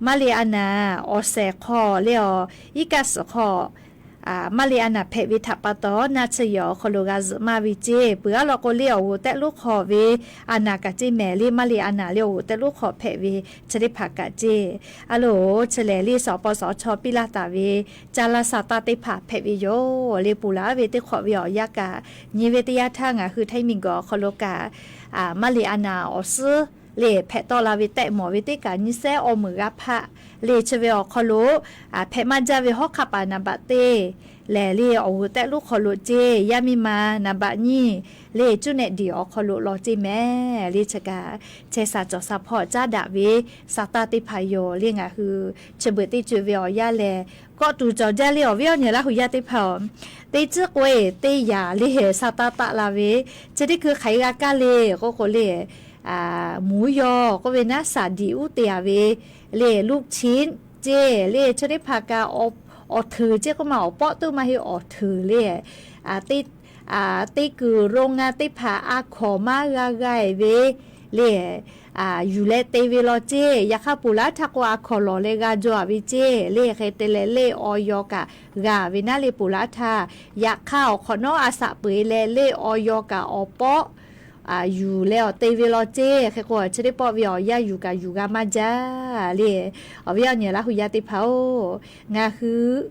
มะเร็งอาหาร awˬ shehˍ hk'aw le awˬ, iˉ kaˆ suhˍ hk'aw มะเร็งอาหาร hpehꞈ ve htaꞈ pa taw, naˆ tsuhˇ yehˬ awˬ hk'aw lo g'a zuhꞈ maˇ ve ceˇ. Peuˬ aˉ law k'o le awˬ g'oˍ tehˆ lonˉ hk'aw ve อาหาร kaꞈ ceˇ mehˍ le, มะเร็งอาหาร le awˬ g'oˍ tehˆ lonˉ hk'aw hpehꞈ ve chi teˇ hpaˍ kaꞈ ceˇ. Aˉ loˬ, chi lehˬ le shawˍ paw shawˍ chaw piˇ laˇ taˍ ve, caˇ laˇ sha taˇ teˇ hpaˍ hpehꞈ ve yoˬ le. Ponˬ laˬ ve teˇ hk'awꞈ ve awˬ yanˇ kaꞈ, nyi ve teˇ yanˇ htaˇ ngaˬ hui Htaiˇ miˬguiˬ awˬ hk'aw lo kaꞈ, มะเร็งอาหาร awˬ suhˉ le hpehꞈ tawˆ la ve tehˆ mawˬ ve teˇ kaꞈ nyi sehˉ awˬ meunˍ g'a hpaˆ le. Chi ve awˬ hk'aw lo hpehꞈ maˇ jaˇ ve hawˉ hk'aˆ paˍ naˍ baꞈ teˇ lehˬ le awˬ g'oˍ tehˆ lonˉ hk'aw lo ceˇ, yaˇ miˇ ma naˍ baꞈ nyiˇ le cuˇ nehˆ diˍ awˬ hk'aw lo law ceˇ mehˍ le. Chi kaꞈ chehˇ sha cawˬ sha hpawˇ caˉ daꞈ ve sha taˇ teˇ hpaˍ yoˬ le. Ngaˬ hui chi beuꞈ teˇ ceuˬ ve awˬ yanˇ lehˬ, kawˆ tuˬ cawˬ jaˇ le awˬ viˉ awˬ nyi Laˇ hu yaˇ teˇ hpaˍ-oˬ, teˇ tcuhˉ k'o e teˇ yanˇ le sha taˇ taˆ la ve, chi teˇ hkui hk'aˬ hk'e g'a kaˇ le k'oˆ k'o le, mvuhˇ yaw k'oˆ ve naˉ, shaˍ diˍ uˉ te a ve le, ลูกชิ้น ceˇ le, chi teˇ hpaˍ kaꞈ awˬ hteuˍ ceˇ k'oˆ ma awˬ pawˆ tuˉ maˇ heˆ awˬ hteuˍ le, teˇ kuiˬ โรงงาน teˇ hpaˍ a hkawnˍ maˇ g'a g'a e ve le, yuˬ leh te ve law ceˇ. Yaꞈ hk'aˇ ponˬ laˬ htaˇ k'o a hkawnˍ lawˬ leh g'a jaw a ve ceˇ le. Hk'e te leh le ออย kaꞈ g'a ve naˉ le ponˬ laˬ htaˇ, yaꞈ hk'aˇ awˬ hk'awꞈ nawˉ a shaꞈ peu eˬ leh le ออย kaꞈ awˬ pawˆ yuˬ leh awˬ te ve law ceˇ. Hk'e k'o chi teˇ pawˆ ve awˬ yanˇ yuˬ kaꞈ yuˬ g'a maˇ jaˇ le. Awˬ viˉ awˬ nyi Laˇ hu yaˇ teˇ hpaˍ-oˬ, ngaˬ hui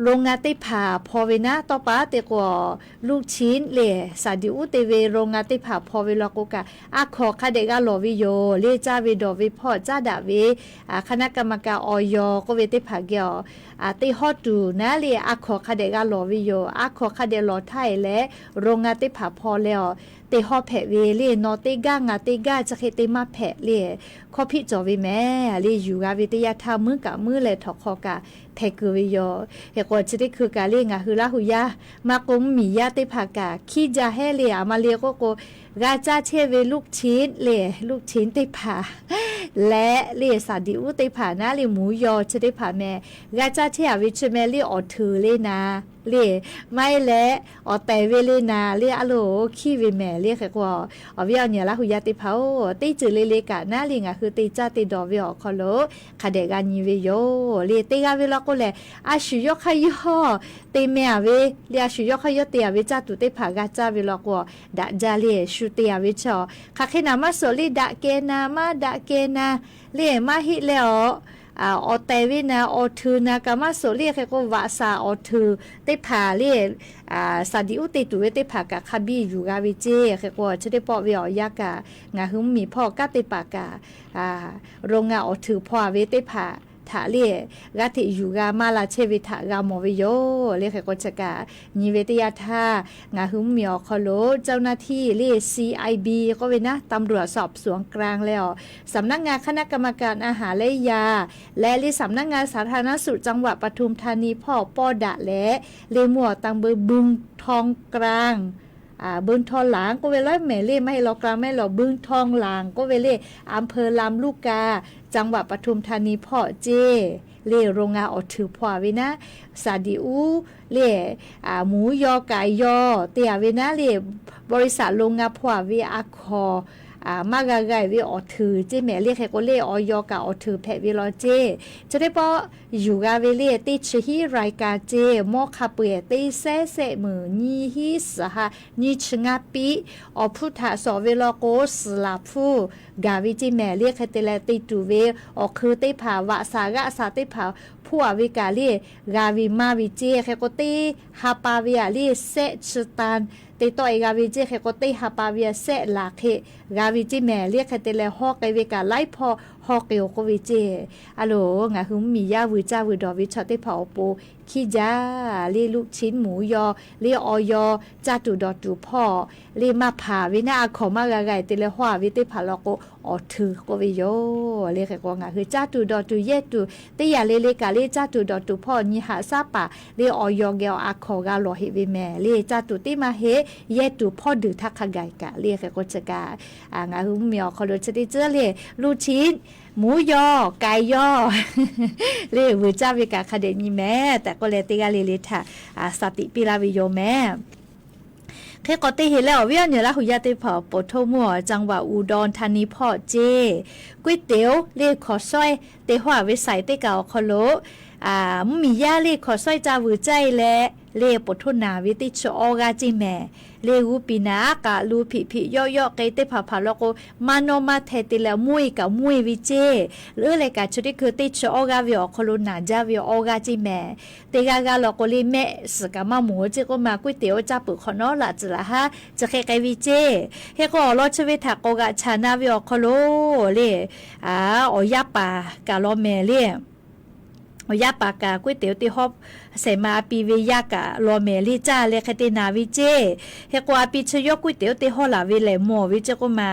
โรงงาน teˇ hpaˍ hpaw ve naˉ, tawˇ pa te k'o ลูกชิ้น le shaˍ diˍ uˉ te ve โรงงาน teˇ hpaˍ hpaw ve law k'o kaꞈ, a hkawnˍ hk'a dehꞈ g'a lawˬ ve yoˬ le. Caˇ ve dawˬ ve hpawˇ caˉ daꞈ ve คณะกรรมการ ออย k'oˆ ve teˇ hpaˍ geh awˬ, teˇ hawˉ tuˬ naˉ le a hkawnˍ hk'a dehꞈ g'a lawˬ ve yoˬ. A hkawnˍ hk'a dehꞈ lawˬ htaˇ e leh โรงงาน teˇ hpaˍ hpaw leh awˬ, teˇ hawˉ hpehꞈ ve le, nawˬ teˇ gaˇ ngaˬ teˇ gaˇ chi hk'e te maˇ hpehꞈ le, hkawˇ hpiˆ cawˬ ve mehˍ le. Yuˬ g'a ve teˇ yanˇ htaˇ muiˉ kaꞈ muiˉ leh htawnˍ hk'aw kaꞈ hpehꞈ kuiˬ ve yoˬ. Hk'e k'o chi teˇ hkui kaꞈ le ngaˬ hui Laˇ hu yaˇ maˇ k'oˆ mvuhˇmiˬ yaˇ teˇ hpaˍ kaꞈ hkiˉ jaˇ hehˉ le. A ma le k'oˆ k'o, g'a caˇ chehˇ ve ลูกชิ้น le, ลูกชิ้น teˇ hpaˍ leh le shaˍ diˍ uˉ teˇ hpaˍ naˉ le mvuhˇ yaw chi teˇ hpaˍ mehˍ, g'a caˇ chehˇ a ve chi mehˍ le awˬ hteuˍ le naˍ le, maˇ heˆ leh awˬ tehˬ ve le naˍ le, a loˍ hkiˉ ve mehˍ le. Hk'e k'o awˬ viˉ awˬ nyi Laˇ hu yaˇ teˇ hpaˍ-oˬ, teˇ ceuˬ le le kaꞈ naˉ le ngaˬ hui te caˇ te dawˬ ve awˬ hk'aw lo hk'a dehꞈ g'a nyi ve yoˬ le. Te g'a ve law k'o lehˬ, a shu yawˇ hk'aˇ yawˇ te meh a ve le, a shu yawˇ hk'aˇ yawˇ te a ve caˇ tuˬ teˇ hpaˍ g'a caˇ ve law k'o, daꞈ jaˇ le shu te a ve chaw hk'aˬ hk'e naˍ maˇ suhˍ le, daꞈ keh na maˇ daꞈ keh na le, maˇ heˆ leh awˬ awˬ tehˬ ve naˍ awˬ hteuˍ naˍ kaꞈ maˇ suhˍ le. Hk'e k'o vaꞈ shaˍ awˬ hteuˍ teˇ hpaˍ le, shaˍ diˍ uˉ te tuˬ ve teˇ hpaˍ kaꞈ hk'a biˇ yuˬ g'a ve ceˇ. Hk'e k'o chi teˇ pawˆ ve awˬ yanˇ kaꞈ ngaˬ hui mvuhˇmiˬ hpawˇ kanˉ te paˍ kaꞈ โรงงาน awˬ hteuˍ hpaw a ve teˇ hpaˍ htaꞈ le g'a hteꞈ yuˬ g'a maˇ la chehˇ ve htaꞈ g'a mawˬ ve yoˬ le. Hk'e k'o chi kaꞈ nyi ve teˇ yanˇ htaˇ ngaˬ hui mvuhˇmiˬ awˬ hk'aw lo เจ้าหน้าที่ le ซีไอบี k'oˆ ve naˉ ตำรวจสอบสวนกลาง leh awˬ สำนักงานคณะกรรมการอาหารและยา leh le สำนักงานสาธารณสุขจังหวัดปทุมธานี hpawˇ pawˇ daꞈ leh le mvuhˇ awˬ ตำบลบึงทองกลาง Beuˇ htaw laˬ k'oˆ ve lawˉ mehˍ le, maˇ heˆ law กลาง maˇ heˆ law บึงทองหลาง k'oˆ ve le, อำเภอลำลูกกา จังหวัดปทุมธานี hpawˇ ceˇ le โรงงาน awˬ hteuˍ hpaw a ve naˉ, shaˍ diˍ uˉ le, mvuhˇ yaw kaꞈ yaw te a ve naˉ le, บริษัท โรงงาน hpaw a ve a hkawnˍ maˇ g'a g'a ve awˬ hteuˍ ceˇ mehˍ le. Hk'e k'o le awˬ yaw kaꞈ awˬ hteuˍ hpehꞈ ve law ceˇ. Chi teˇ pawˆ yuˬ g'a ve le teˇ chi hiˉ รายการ ceˇ, mawˇ hk'a peu-eˬ teˇ sehˉ sehˆ meunˍ nyiˇ hiˉ suhˍ ha nyiˇ chi ngaˇ piˆ. Awˬ hpfuhˇ htaꞈ shawˍ ve law k'o, suhˍ laˬ hpfuhˇ gaˬ ve ceˇ mehˍ le. Hk'e te leh te tuˬ ve awˬ hk'eun teˇ hpaˍ, vaꞈ shaˍ g'aˆ shaˍ teˇ hpaˍ hpuˇ a ve kaꞈ le g'a ve maˇ ve ceˇ. Hk'e k'o teˇ ha pa ve a le sehˆ chi tan te tawˆ e g'a ve ceˇ. Hk'e k'o teˇ ha pa ve a sehˆ laˬ hk'e g'a ve ceˇ mehˍ le. Hk'e te leh hawˇ k'ai ve kaꞈ laiˉ hpawˇ hawˇ k'ai-oˬ k'oˆ ve ceˇ. A loˍ, ngaˬ hui mvuhˇmiˬ yaˇ vuiˬ caˇ vuiˬ dawˬ ve chaw teˇ hpaˍ awˬ pon hkiˉ jaˇ le. ลูกชิ้น mvuhˇ yaw le awˬ yaw caˇ tuˬ dawˬ tuˬ hpawˇ le maˇ hpanˍ ve naˉ, a hkawnˍ maˇ g'a g'a te leh hawˇ a ve teˇ hpaˍ law k'o, awˬ hteuˍ k'oˆ ve yoˬ le. Hk'e k'o ngaˬ hui caˇ tuˬ dawˬ tuˬ yehˇ tuˬ teˇ yanˇ le le kaꞈ le caˇ tuˬ dawˬ tuˬ hpawˇ nyi haꞈ shaˉ paˍ le awˬ yaw geh awˬ a hkawnˍ g'a lawˬ heꞈ ve mehˍ le. Caˇ tuˬ teˇ maˇ heˆ, yehˇ tuˬ hpawˇ duˬ htaˇ hk'a gaˬ kaꞈ le hk'e k'o chi kaꞈ, ngaˬ hui mvuhˇmiˬ awˬ hk'aw lo chi teˇ ceuˬ le ลูกชิ้น หมูยอ ไก่ยอ le vuiˬ caˇ ve kaꞈ hk'a dehꞈ nyi mehˍ tehꞈ k'oˆ leh teˇ g'aˇ le le htaꞈ สติ piˇ laˇ ve yoˬ mehˍ. Hk'e k'o teˇ heˍ leh awˬ viˉ awˬ nyi Laˇ huˍ yaˇ teˇ hpaˍ ปฐม จังหวัดอุดรธานี hpawˇ ceˇ, ก๋วยเตี๋ยว le hkaoˍ sawehˇ te hawˇ a ve saiˍ teˇ kaꞈ awˬ hk'aw lo mvuhˇmiˬ yaˇ le hkaoˍ sawehˇ ca vuiˬ caˇ e leh le ปฐม naˬ ve teˇ chi awˇ g'aˇ ceˇ mehˍ. Le g'uˇ piˍ naˍ aˉ k'aꞈ lu hpiꞈ hpiꞈ yawˆ yawˆ k'e teˇ hpaˍ hpaˍ law k'o, maˇ nawˇ maˇ hteh te leh mvuhˇ e kaꞈ mvuhˇ e ve ceˇ. Leuˉ leh kaꞈ chi teˇ hkui teˇ chi awˇ g'aˇ ve awˬ hk'aw lo naˬ jaˇ ve awˇ g'aˇ ceˇ mehˍ. Teˇ g'aˇ g'aˇ law k'o le mehˆ suhˍ kaꞈ maˇ mawˬ ceˇ k'oˆ ma ก๋วยเตี๋ยว caˇ peuˬ hk'awꞈ nawˉ laꞈ tcuhˍ laꞈ haˉ chi hk'e k'ai ve ceˇ. Hk'e k'o awˬ lawn chi ve htaꞈ k'awꞈ g'aꞈ chaˍ na ve awˬ hk'aw lo le awˬ yaˇ paˍ kaꞈ law mehˍ le. Awˬ yaˇ paˍ kaꞈ ก๋วยเตี๋ยว teˇ hawˉ shehˍ ma a pi ve yaˇ kaꞈ law mehˍ le caˇ leh hk'e te naˬ ve ceˇ. Hk'e k'o a pi chi yawˇ ก๋วยเตี๋ยว teˇ hawˉ laˬ ve lehˬ mawˬ ve ceˇ k'oˆ ma,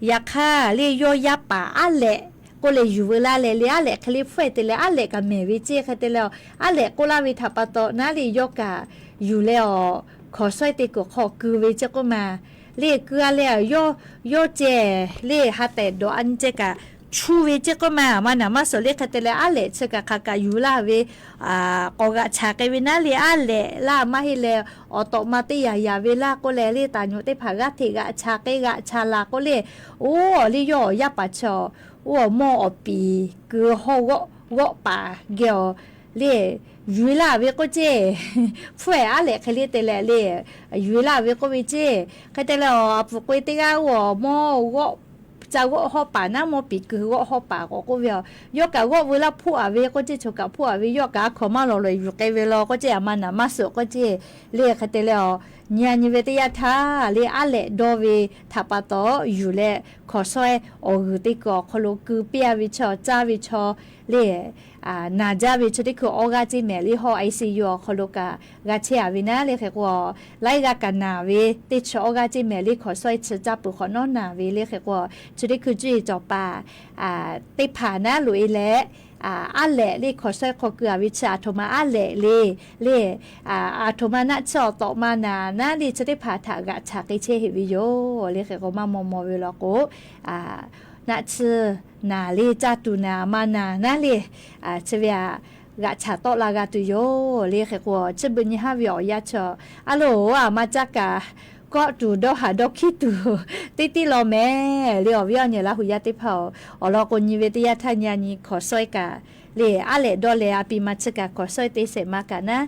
yaꞈ hk'aˇ le yawˇ yaˇ paˍ aˉ lehꞈ k'oˆ leh yuˬ veu laˇ leh le aˉ lehꞈ hk'e le hpfuhˇ e te leh aˉ lehꞈ kaꞈ mehˍ ve ceˇ. Hk'e te leh aˉ lehꞈ k'oˆ laˇ ve htaꞈ pa taw naˉ le yawˇ kaꞈ yuˬ leh awˬ hkaoˍ sawehˇ te kuiˬ hk'aw keu ve ceˇ k'oˆ ma. Le keu a leh yawˇ yawˇ ceh le ha tehˬ dawꞈ a nyi ceh kaꞈ chu ve ceˇ k'oˆ ma. Maˇ naˬ maˇ suhˍ le hk'e te leh aˉ lehꞈ chi kaꞈ hk'aˬ kaꞈ yuˬ laˇ ve k'awꞈ g'aꞈ chaˍ k'ai ve naˉ le aˉ lehꞈ laˇ maˇ heˆ leh awˬ tawꞈ ma teˇ yanˇ yanˍ ve laˇ k'oˆ leh le taˍ nyoꞈ teˇ hpaˍ g'aˇ hteꞈ g'aꞈ chaˍ k'e g'aꞈ chaˍ laˬ k'oˆ le, oˇ awˬ le yawˇ awˬ yaˇ paˍ chi awˬ oˇ awˬ mawˇ awˬ piˍ keu hawˇ g'awˆ g'awˆ paˍ geh awˬ le yuˬ e laˇ ve k'oˆ ceˇ. Hpfuhˇ e aˉ lehꞈ hk'e le te leh le yuˬ e laˇ ve k'oˆ ve ceˇ. Hk'e te leh awˬ a pfuhˍ k'oꞈ e teˇ g'aˇ oˇ awˬ mawˇ g'awˆ ca g'awˆ hawˇ paˍ naˉ mawˇ piˍ keu g'awˆ hawˇ paˍ k'awꞈ k'oˆ ve a, yawˇ kaꞈ g'awˆ veu laˇ hpfuhˇ a ve k'oˆ ceˇ. Chaw kaꞈ hpfuhˇ a ve yawˇ kaꞈ a hkaw maˇ lawˬ lawˬ yuˬ k'ai ve law k'oˆ ceˇ. A ma naˬ maˇ suhˍ k'oˆ ceˇ. Le hk'e te leh awˬ nyi a nyi ve teˇ yanˇ htaˇ le aˉ lehꞈ dawˇ ve htaꞈ pa taw yuˬ leh hkaoˍ sawehˇ awˬ g'uiˬ teˇ kuiˬ awˬ hk'aw lo keu piˇ a ve chaw caˇ ve chaw le naˬ jaˇ ve chi teˇ hkui awˇ g'aˇ ceˇ mehˍ le hawˇ ICU awˬ hk'aw lo kaꞈ g'a chehˇ a ve naˉ le hk'e k'o, laiˉ g'aˇ kaꞈ naˬ ve teˇ chi awˇ g'aˇ ceˇ mehˍ le hkaoˍ sawehˇ chi caˇ peuˬ hk'awꞈ nawˉ naˬ ve le hk'e k'o, chi teˇ hkui cuˇ yiˍ cawˬ paˍ teˇ hpaˍ naˉ loꞈ e leh aˉ lehꞈ le hkaoˍ sawehˇ hk'aw keu a ve chi aˬ htoꞈ ma aˉ lehꞈ le le aˬ htoꞈ ma naˆ tsuhˇ awˬ tawꞈ ma naˬ naˉ le chi teˇ hpaˍ htaꞈ g'aꞈ chaˍ k'ai chehˇ heꞈ ve yoˬ le hk'e k'o, maˇ maw maw ve law k'o naˆ tsuhˇ naˬ le caˇ tuˬ naˬ ma naˬ naˉ le chi ve aꞈ g'aꞈ chaˍ tawˆ la g'a tuˬ yoˬ le hk'e k'o, chi beuꞈ nyi haˉ ve awˬ yanˇ chaw a loˬ a ma caˇ kaꞈ kawˆ tuˬ dawˇ haˍ dawˇ hkiˉ tuˬ teˇ tiˉ law mehˍ le. Awˬ viˉ awˬ nyi Laˇ huˍ yaˇ teˇ hpaˍ-oˬ, awˬ lawn k'o nyi ve teˇ yanˇ htaˇ nyi a nyi hkaoˍ sawehˇ kaꞈ le aˉ lehꞈ dawˇ leh a pi ma chi kaꞈ hkaoˍ sawehˇ te shehˍ ma kaꞈ naˉ,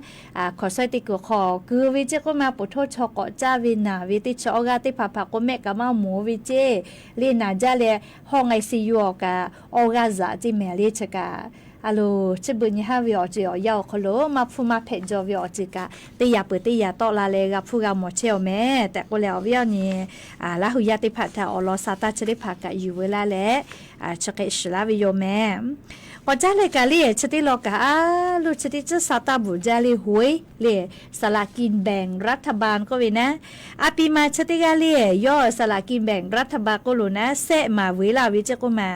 hkaoˍ sawehˇ te kuiˬ hk'aw keu ve ceˇ k'oˆ ma ปฐม chaw k'awꞈ caˇ ve naˬ ve teˇ chi awˇ g'aˇ teˇ hpaˍ hpaˍ k'o mehˆ kaꞈ maˇ mawˬ ve ceˇ le naˬ jaˇ leh hawˇ ICU awˬ kaꞈ awˇ g'aˇ zaꞈ ceˇ mehˍ le chi kaꞈ a loˬ chi beuꞈ nyi haˉ ve awˬ ceuˬ awˬ yanˇ awˬ hk'aw lo maˇ hpfuhˇ maˇ hpehꞈ jaw ve awˬ ceuˬ kaꞈ teˇ yaꞈ peuˬ teˇ yaꞈ tawˆ la leh g'a hpfuhˇ g'a mawˬ chehˇ awˬ mehˍ tehꞈ k'oˆ leh, awˬ viˉ awˬ nyi Laˇ huˍ yaˇ teˇ hpaˍ htaꞈ awˬ lawn sa taˇ chi teˇ hpaˍ kaꞈ yuˬ veu laˇ leh chi hk'e shiˍ laˇ ve yoˬ mehˍ. K'awꞈ caˉ leh kaꞈ le chi teˇ law kaꞈ a loˬ chi teˇ tcuhˉ sa taˇ bvuhꞈ jaˇ le หวย le สลากกินแบ่งรัฐบาล k'oˆ ve naˉ, a pi ma chi teˇ g'aˇ le yawˇ สลากกินแบ่งรัฐบาล k'oˆ lo naˉ sehˆ maˍ vuiˬ laˇ ve ceˇ k'oˆ ma.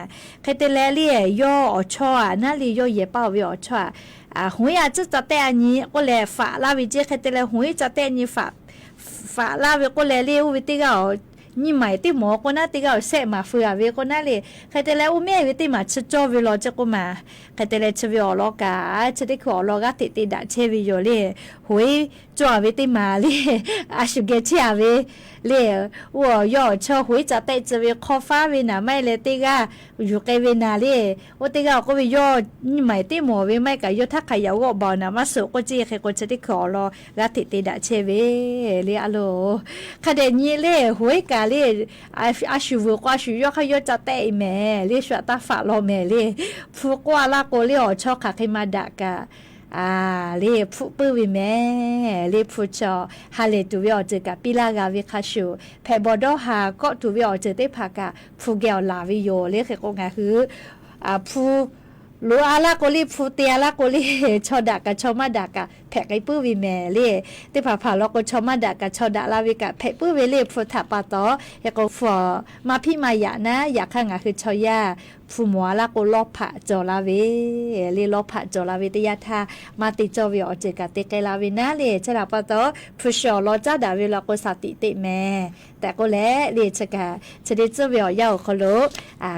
Hk'e te leh le yawˇ awˬ chawˇ aꞈ naˉ le yawˇ yehˬ paˇ oˬ ve awˬ chawˇ aꞈ hoꞈ iˉ a tcuhˉ ca tehˆ a nyi k'oˆ leh faꞈ laˇ ve ceˇ. Hk'e te leh hoꞈ iˉ ca tehˆ nyi faꞈ faꞈ laˇ ve k'oˆ leh le oˇ ve teˇ g'aˇ awˬ nyiˇ maˬ teˇ mawˬ k'o naˉ teˇ g'aˇ awˬ sehˆ maˍ feu a ve k'o naˉ le. Hk'e te leh oˇ mehˆ ve teˇ maˬ chi cawˇ ve law ceˇ k'oˆ ma. Hk'e te leh chi ve awˬ lawn kaꞈ chi teˇ hkui awˬ lawn g'aˇ hteꞈ te daꞈ chehˇ ve yoˬ le. Hoꞈ iˉ cawˇ a ve teˇ maˬ le a shu geh chehˇ a ve le, oˇ yawˇ awˬ chawˇ hoꞈ iˉ ca tehˆ tcuh ve hk'awˇ faˉ ve naˍ maˇ heˆ leh teˇ g'aˇ yuˬ k'ai ve naˍ le. Oˇ teˇ g'aˇ awˬ k'oˆ ve yawˇ nyiˇ maˬ teˇ mawˬ ve maˇ heˆ kaꞈ yawˇ htaˇ hk'a yaꞈ g'awˆ baˬ awˬ naˍ maˇ suhˍ k'oˆ ceˇ. Hk'e k'o chi teˇ hkui awˬ lawn g'aˇ hteꞈ te daꞈ chehˇ ve le a loˬ. Hk'a dehꞈ nyi le hoꞈ iˉ kaꞈ le a shu vuiˬ k'o a shu yawˇ hk'aˇ yawˇ ca tehˆ e mehˍ le shu aꞈ taˇ faꞈ law mehˍ le. Hpu k'oˆ a laˇ k'o le awˬ chawˇ hk'aˬ hk'e ma daꞈ kaꞈ le hpfuhˆ puiˉ ve mehˍ le hpu chaw ha lehˬ tuˬ ve awˬ ceuˬ kaꞈ piˇ laˇ g'a ve hk'a shuˍ hpehꞈ bawˬ dawˇ haˍ kawˆ tuˬ ve awˬ ceuˬ teˇ hpaˍ kaꞈ hpu geh awˬ laˬ ve yoˬ le. Hk'e k'o ngaˬ hui hpu loꞈ a laˇ k'o le hpu te a laˇ k'o le chaw daꞈ kaꞈ chaw maˇ daꞈ kaꞈ hpehꞈ k'ai puiˉ ve mehˍ le. Teˇ hpaˍ hpaˍ law k'o, chaw maˇ daꞈ kaꞈ chaw daꞈ la ve kaꞈ hpehꞈ puiˉ ve le. Hpu htaꞈ pa taw, hk'e k'o hpu maˇ hpiˇ maˇ yaꞈ naˉ, yaꞈ hk'aˇ ngaˬ hui chaw yaˇ hpu mawˬ a laˇ k'o, lawˇ hpaꞈ cawˬ la ve le. Lawˇ hpaꞈ cawˬ la ve teˇ yanˇ htaˇ, maˇ te cawˇ ve awˬ ceuˬ kaꞈ te k'ai la ve naˉ le. Chi htaꞈ pa taw, hpu shi awˬ lawn caˉ daꞈ ve law k'o, shaˍ tiꞈ teꞈ mehˍ tehꞈ k'oˆ leh le. Chi kaꞈ chi teˇ tcuhˇ ve awˬ yanˇ awˬ hk'aw lo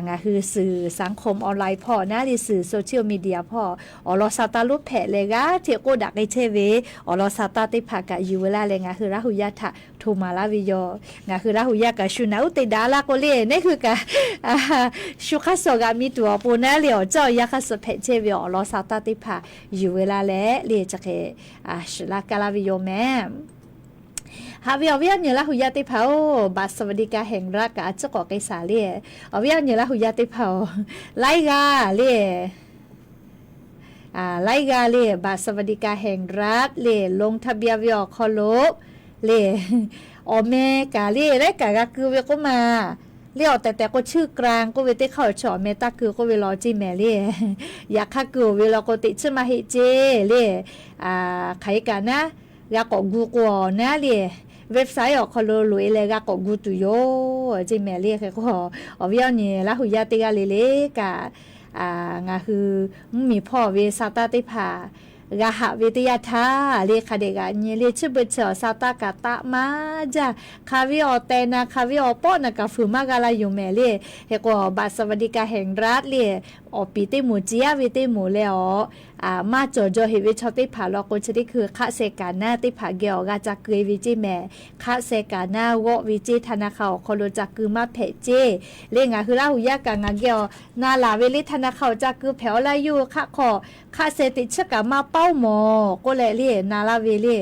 ngaˬ hui suhˍ สังคมออนไลน์ hpawˇ naˉ le, suhˍ social media hpawˇ awˬ lawn sha taˇ lonˉ hpehꞈ leh g'aˇ hteꞈ k'oˆ daꞈ k'ai chehˇ ve awˬ lawn sha taˇ teˇ hpaˍ kaꞈ yuˬ ve laˇ leh, ngaˬ hui Laˇ huˍ yaˇ htaꞈ hto maˍ laˇ ve yoˬ. Ngaˬ hui Laˇ huˍ yaˇ kaꞈ shu naꞈ uˉ te daꞈ laˇ k'o le, neˉ hui kaꞈ shu hk'aˇ suh g'aꞈ mi tuˬ awˬ pon naˉ le, awˬ caˇ awˬ yanˇ hk'aˇ suh hpehꞈ chehˇ ve awˬ lawn sha taˇ teˇ hpaˍ yuˬ ve laˇ leh le, chi hk'e shiˍ laˇ kaˇ laˇ ve yoˬ mehˍ. Haꞈ ve awˬ viˉ awˬ nyi Laˇ huˍ yaˇ teˇ hpaˍ-oˬ, บัตรสวัสดิการแห่งรัฐ kaꞈ a ciˉ k'awꞈ k'ai shaˍ le. Awˬ viˉ awˬ nyi Laˇ huˍ yaˇ teˇ hpaˍ-oˬ, laiˉ g'aˇ le, laiˉ g'aˇ le บัตรสวัสดิการแห่งรัฐ le ลงทะเบียน ve awˬ hk'aw lo le, awˬ meh kaꞈ le laiˉ kaꞈ g'a keu ve k'oˆ ma. Le awˬ tehˬ tehˬ k'o ชื่อกลาง k'oˆ ve teˇ hk'aˇ awˬ chi awˬ meh taˇ keu k'oˆ ve law ceˇ mehˍ le. Yaꞈ hk'aˇ keu-oˬ ve law k'o, teꞈ chiˉ maˇ heˆ ceˇ le. Hk'aˬ hk'e kaꞈ naˉ, g'a k'awꞈ gu k'o awˬ naˉ le, website awˬ hk'aw lo loꞈ-e leh g'a k'awꞈ gu tuˬ yoˬ ceˇ mehˍ le. Hk'e k'o, awˬ viˉ awˬ nyi Laˇ huˍ yaˇ teˇ g'aˇ le le kaꞈ, ngaˬ hui mvuhˇmiˬ hpawˇ ve sha taˇ teˇ hpaˍ g'a haꞈ ve teˇ yanˇ htaˇ le, hk'a dehꞈ g'aꞈ nyi le, chi beuꞈ chi awˬ sha taˇ kaꞈ taˆ maˇ jaˇ. Hk'aˬ ve awˬ tehˬ naˍ, hk'aˬ ve awˬ pawˆ naˍ kaꞈ fuiˍ maˇ g'a la yoˬ mehˍ le. Hk'e k'o, บัตรสวัสดิการแห่งรัฐ le, awˬ piˍ teˇ moˍ, ciˍ yaˇ ve teˇ moˍ leh awˬ maˇ cawˬ jaw heꞈ ve chaw teˇ hpaˍ law k'o, chi teˇ hkui hk'aˆ seh kaˍ naˉ teˇ hpaˍ geh awˬ g'a ca keu-e ve ceˇ mehˍ. Hk'aˆ seh kaˍ naˉ g'awˆ ve ceˇ, ธนาคาร awˬ hk'aw lo ca keu maˇ hpehꞈ ceˇ. Le ngaˬ hui Laˇ huˍ yaˇ kaꞈ ngaˬ geh awˬ na laˬ ve le, ธนาคาร awˬ ca keu hpehꞈ-aw laˇ yoˬ, hk'aˆ hk'aw hk'aˆ seh teꞈ chiˉ kaꞈ maˇ pawˉ mawˬ k'oˆ leh le na laˇ ve le.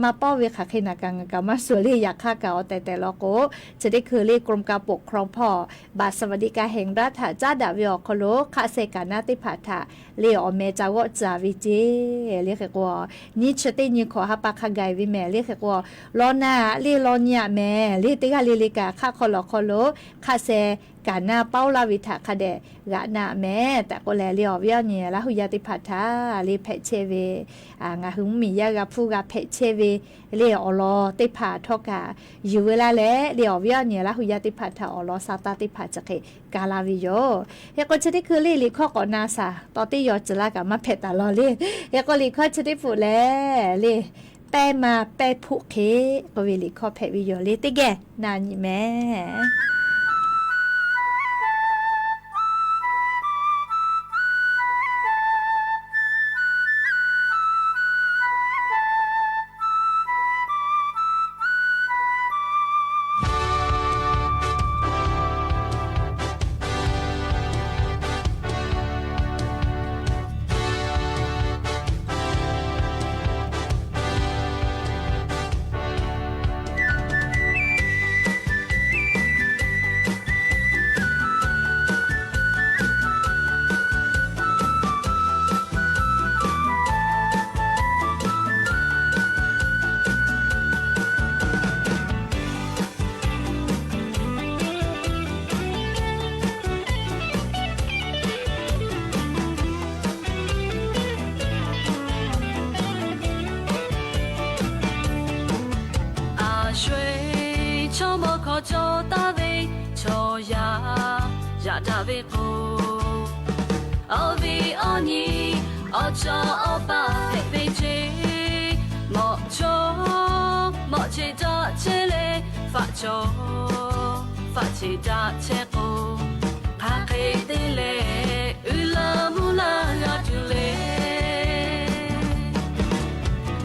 Maˇ pawˉ ve hk'aˬ hk'e naˍ kaꞈ ngaˬ kaꞈ maˇ suhˍ le. Yaꞈ hk'aˇ kaꞈ awˬ tehˬ tehˬ law k'o, chi teˇ hkui le กรมการปกครอง hpawˇ บัตรสวัสดิการแห่งรัฐ htaꞈ caˉ daꞈ ve awˬ hk'aw lo hk'aˆ seh kaˍ naˉ teˇ hpaˍ htaꞈ le awˬ meh ca g'awˆ tcuh ve ceˇ. Le hk'e k'o, nyiˇ chi teˇ nyi hkawꞈ ha pa hk'a gaˬ ve mehˍ. Le hk'e k'o, law na le law nyi aꞈ mehˍ le, teˇ g'aˇ le le kaꞈ hk'aˆ hk'aw lawˬ hk'aw lo hk'aˆ seh kaˍ naˉ pawˉ laˇ ve htaꞈ hk'a dehꞈ g'aꞈ na mehˍ tehꞈ k'oˆ leh le, awˬ viˉ awˬ nyi Laˇ huˍ yaˇ teˇ hpaˍ htaꞈ le hpehꞈ chehˇ ve ngaˬ hui mvuhˇmiˬ yaˇ g'a hpuˇ g'a hpehꞈ chehˇ ve le awˬ lawn teˇ hpaˍ htawˇ kaꞈ yuˬ ve laˇ leh le, awˬ viˉ awˬ nyi Laˇ huˍ yaˇ teˇ hpaˍ htaꞈ awˬ lawn sha taˇ teˇ hpaˍ chi hk'e ka laˇ ve yoˬ. Hk'e k'o, chi teˇ hkui le liꞈ hkawˇ k'awꞈ na shaˍ, tawˇ teˇ yaw ciˍ laˇ kaꞈ maˇ hpehꞈ taˍ law le. Hk'e k'o, liꞈ hkawˇ chi teˇ pfuhˍ lehˬ le, Pehˇ ma pehˇ hpoˆ hk'e k'oˆ ve liꞈ hkawˇ hpehꞈ ve yoˬ le. Teˇ geh na nyi mehˍ. A shu-e, chaw mawˇ hkawˇ cawˬ taˍ ve chaw yaˇ yaꞈ daꞈ ve k'o, awˬ viˉ awˬ nyi awˬ chawˇ awˬ paˆ hpehꞈ ve ceˇ. Mawꞈ chawˇ mawꞈ cheˇ daꞈ chehˇ leh, faˆ chawˇ faˆ cheˇ daꞈ chehˇ k'o, hk'aˬ hk'e te leh uiˍ la mvuhˇ la g'a tuˬ le.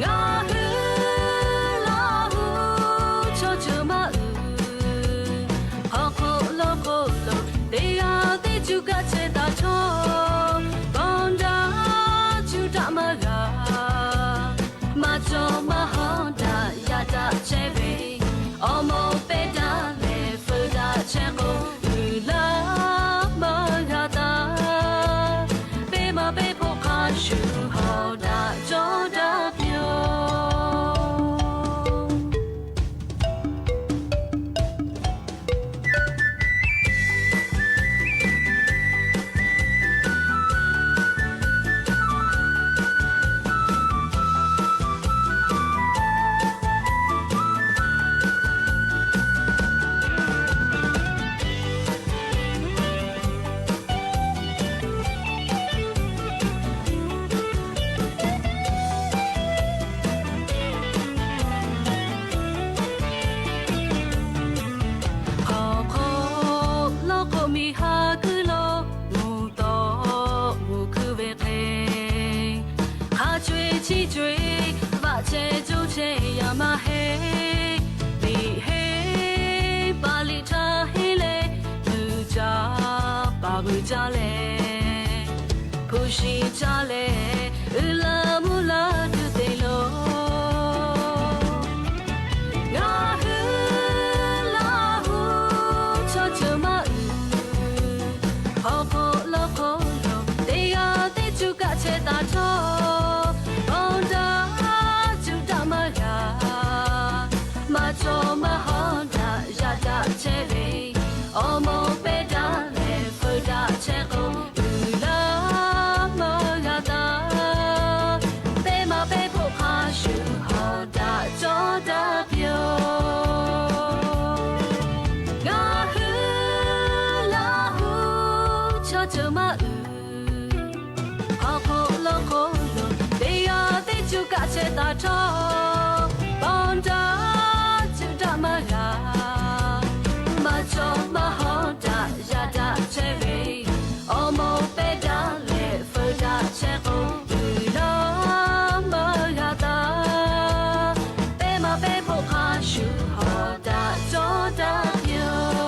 Ngaˬ hui Laˇ huˍ chaw ceuˬ maˇ uiˍ, hk'aw hk'oˆ lo hk'oˆ lo teˇ g'aˇ teˇ cuˇ kaˆ chehˇ taˍ htawˇ, kawˇ daꞈ cuˇ daꞈ maˇ g'a. Maˇ cawˬ maˇ hawˉ daꞈ yaꞈ daꞈ chehˇ ve, awˬ moˍ pehˇ daꞈ leh feu daꞈ chehˇ k'o, mui caˇ leh, hpu shi caˇ leh, uiˍ la mvuh la tuˬ te lo. Ngaˬ hui Laˇ huˍ chaw ceuˬ maˇ uiˍ, awˬ hk'aw lo hk'aw lo teˇ g'aˇ teˇ cuˇ kaꞈ chehˇ taˍ htawˇ, awˬ daꞈ cuˇ daꞈ maˇ g'a. Maˇ cawˬ maˇ hawˉ daꞈ yaꞈ daꞈ chehˇ ve, awˬ moˍ pehˇ daꞈ leh feu daꞈ chehˇ k'o, uiˍ la maˇ g'a taˍ. Pehˇ maˇ pehˇ hpoˆ hk'a shuˍ hawˉ daꞈ cawˇ daꞈ piˇ-oˆ. Ngaˬ hui Laˇ huˍ chaw ceuˬ maˇ uiˍ, awˬ hk'aw lo hk'aw lo teˇ g'aˇ teˇ cuˇ kaꞈ chehˇ taˍ htawˇ, awˬ daꞈ cuˇ daꞈ maˇ g'a. Maˇ cawˬ maˇ hawˉ daꞈ yaꞈ daꞈ chehˇ ve, awˬ moˍ pehˇ daꞈ leh feu daꞈ chehˇ k'o, uiˍ la maˇ g'a taˍ. Pehˇ maˇ pehˇ hpoˆ hk'a shuˍ hawˉ daꞈ cawˇ daꞈ piˇ-oˆ.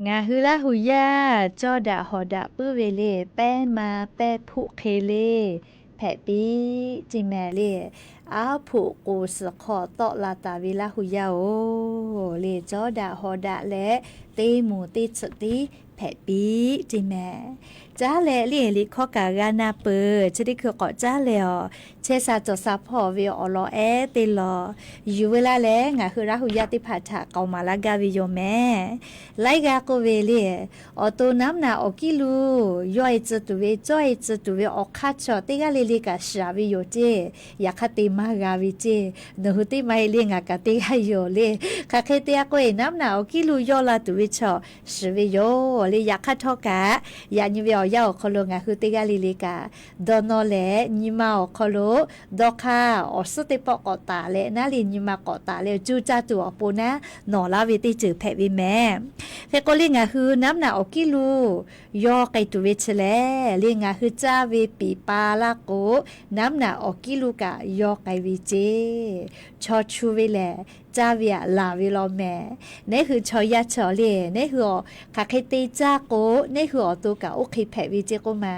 Ngaˬ hui Laˇ hu yaˇ cawˇ daꞈ hawˍ daꞈ puiˉ ve le, pehˉ ma pehˉ hpuˆ hk'e le, hpehꞈ piˇ ceˇ mehˍ le. Aˉ hpuꞈ k'oˍ suhˍ hk'aw tawˆ la taˍ ve Laˇ hu yaˇ-oˬ le, cawˇ daꞈ hawˍ daꞈ leh, teˇ moˍ teˇ tsuhꞈ tiˉ hpehꞈ piˇ ceˇ mehˍ. Caˉ leh le, liꞈ hkawˇ kaꞈ g'a na peuˬ, chi teˇ hkui k'awꞈ caˉ leh awˬ, chehˇ sha cawˬ sha hpawˇ ve awˬ lawn ehˉ teˇ lawn yuˬ veu laˇ leh, ngaˬ hui Laˇ hu yaˇ teˇ hpaˍ htaꞈ k'aoˍ maˍ laˇ gaˇ ve yoˬ mehˍ. Laiˉ g'aˇ k'oˆ ve le, awˬ to naˉ naꞈ awˬ kiˉ lo yawˇ e tcuh tuˬ ve, cawˇ e tcuh tuˬ ve awˬ hk'aˇ chaw teˇ g'aˇ le le kaꞈ shiˍ ve yoˬ ceˇ. Yaꞈ hk'aˇ te maˇ g'a ve ceˇ. Nawˬ hui teˇ maˇ heˆ le, ngaˬ kaꞈ teˇ g'aˇ yoˬ le. Hk'aˬ hk'e te a k'oˆ e, naˉ naꞈ awˬ kiˉ lo yawˇ la tuˬ ve chaw shiˍ ve yoˬ le. Yaꞈ hk'aˇ htawˇ kaꞈ, yaꞈ nyi ve awˬ yanˇ awˬ hk'aw lo ngaˬ hui teˇ g'aˇ le le kaꞈ, dawˇ nawˇ leh nyi ma awˬ hk'aw lo dawˇ hk'aˇ awˬ suhˉ teˇ pawˆ k'awꞈ taˍ leh naˉ le, nyi ma k'awꞈ taˍ leh cuˇ caˇ tuˬ awˬ pon naˉ nawˬ laˇ ve teˇ ceuˬ hpehꞈ ve mehˍ. Hk'e k'o le, ngaˬ hui naˉ naꞈ awˬ kiˉ lo yawˇ k'ai tuˬ ve chi lehˬ le, ngaˬ hui caˇ ve piˍ pa laˇ k'o, naˉ naꞈ awˬ kiˉ lo kaꞈ yawˇ k'ai ve ceˇ. Chaw chu ve lehˬ, caˇ ve aꞈ laˬ ve law mehˍ. Neˉ hui chaw yaˇ chaw le, neˉ hui awˬ hk'aˬ hk'e te caˇ k'o, neˉ hui awˬ to kaꞈ oˇ hk'e hpehꞈ ve ceˇ k'oˆ ma.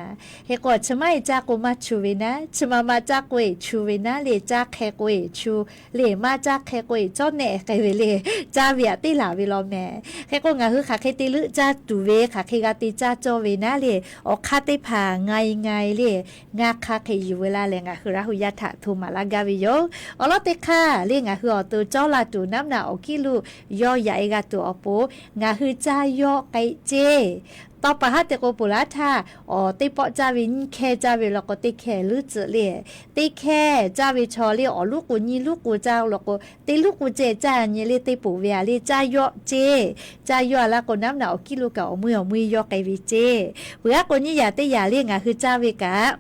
Hk'e k'o, chi maˇ heˆ caˇ k'o maˇ chu ve naˉ, chi ma ma caˇ k'o eˬ chu ve naˉ le, caˇ hk'e k'o eˬ chu le, maˇ caˇ hk'e k'o eˬ cawˇ nehˆ k'ai ve le, caˇ ve aꞈ teˇ laˬ ve law mehˍ. Hk'e k'o, ngaˬ hui hk'aˬ hk'e te leuˆ caˇ tuˬ ve, hk'aˬ hk'e g'a te caˇ cawˇ ve naˉ le, awˬ hk'aˇ teˇ hpaˍ nga e nga e le, ngaˇ hk'aˇ hk'e yuˬ veu laˇ leh ngaˬ hui Laˇ hu yaˇ htaꞈ hto maˍ laˇ gaˇ ve yoˬ. Awˬ lawn teˇ hk'aˇ le, ngaˬ hui awˬ to cawˇ la tuˬ naˉ naꞈ awˬ kiˉ lo yawˇ yaꞈ e g'a tuˬ awˬ pon, ngaˬ hui caˇ yawˇ k'ai ceˇ. Tawˇ pa haˉ te k'o, ponˬ laˇ htaˇ awˬ teˇ pawˆ caˇ ve nyiˇ hkehˇ caˇ ve law k'o, teˇ hkehˇ luˉ tcuhꞈ le. Teˇ hkehˇ caˇ ve chaw le, awˬ luˉ k'o nyiˇ luˉ k'o caˇ law k'o, teˇ luˉ k'o ceh caˇ nyi le, teˇ poˬ ve aꞈ le caˇ yawˇ ceˇ. Caˇ yawˇ a laˇ k'o, naˉ naꞈ awˬ kiˉ lo kaꞈ awˬ mui awˬ mui yawˇ k'ai ve ceˇ. Peuˬ aˉ k'o, nyiˇ yaꞈ teˇ yaꞈ le ngaˬ hui caˇ ve kaꞈ,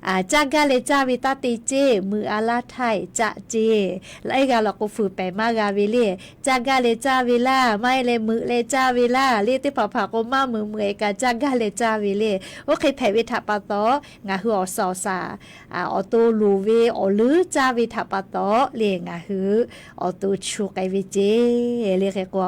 caˇ gaˇ leh caˇ ve taˇ te ceˇ, mui a laˇ htaˇ caˆ ceˇ. Laiˉ g'aˇ law k'o fuiˍ pehˍ maˇ g'a ve le, caˇ gaˇ leh caˇ ve laˇ, maˇ heˆ leh meuꞈ leh caˇ ve laˇ le, teˇ hpaˍ hpaˍ k'o maˇ meuꞈ meuꞈ e kaꞈ caˇ gaˇ leh caˇ ve le. Oˇ hk'e hpehꞈ ve htaꞈ pa taw, ngaˬ hui awˬ suhˍ awˬ shaˍ awˬ to loˍ ve awˬ leuˉ caˇ ve htaꞈ pa taw le, ngaˬ hui awˬ to chu k'ai ve ceˇ le. Hk'e k'o,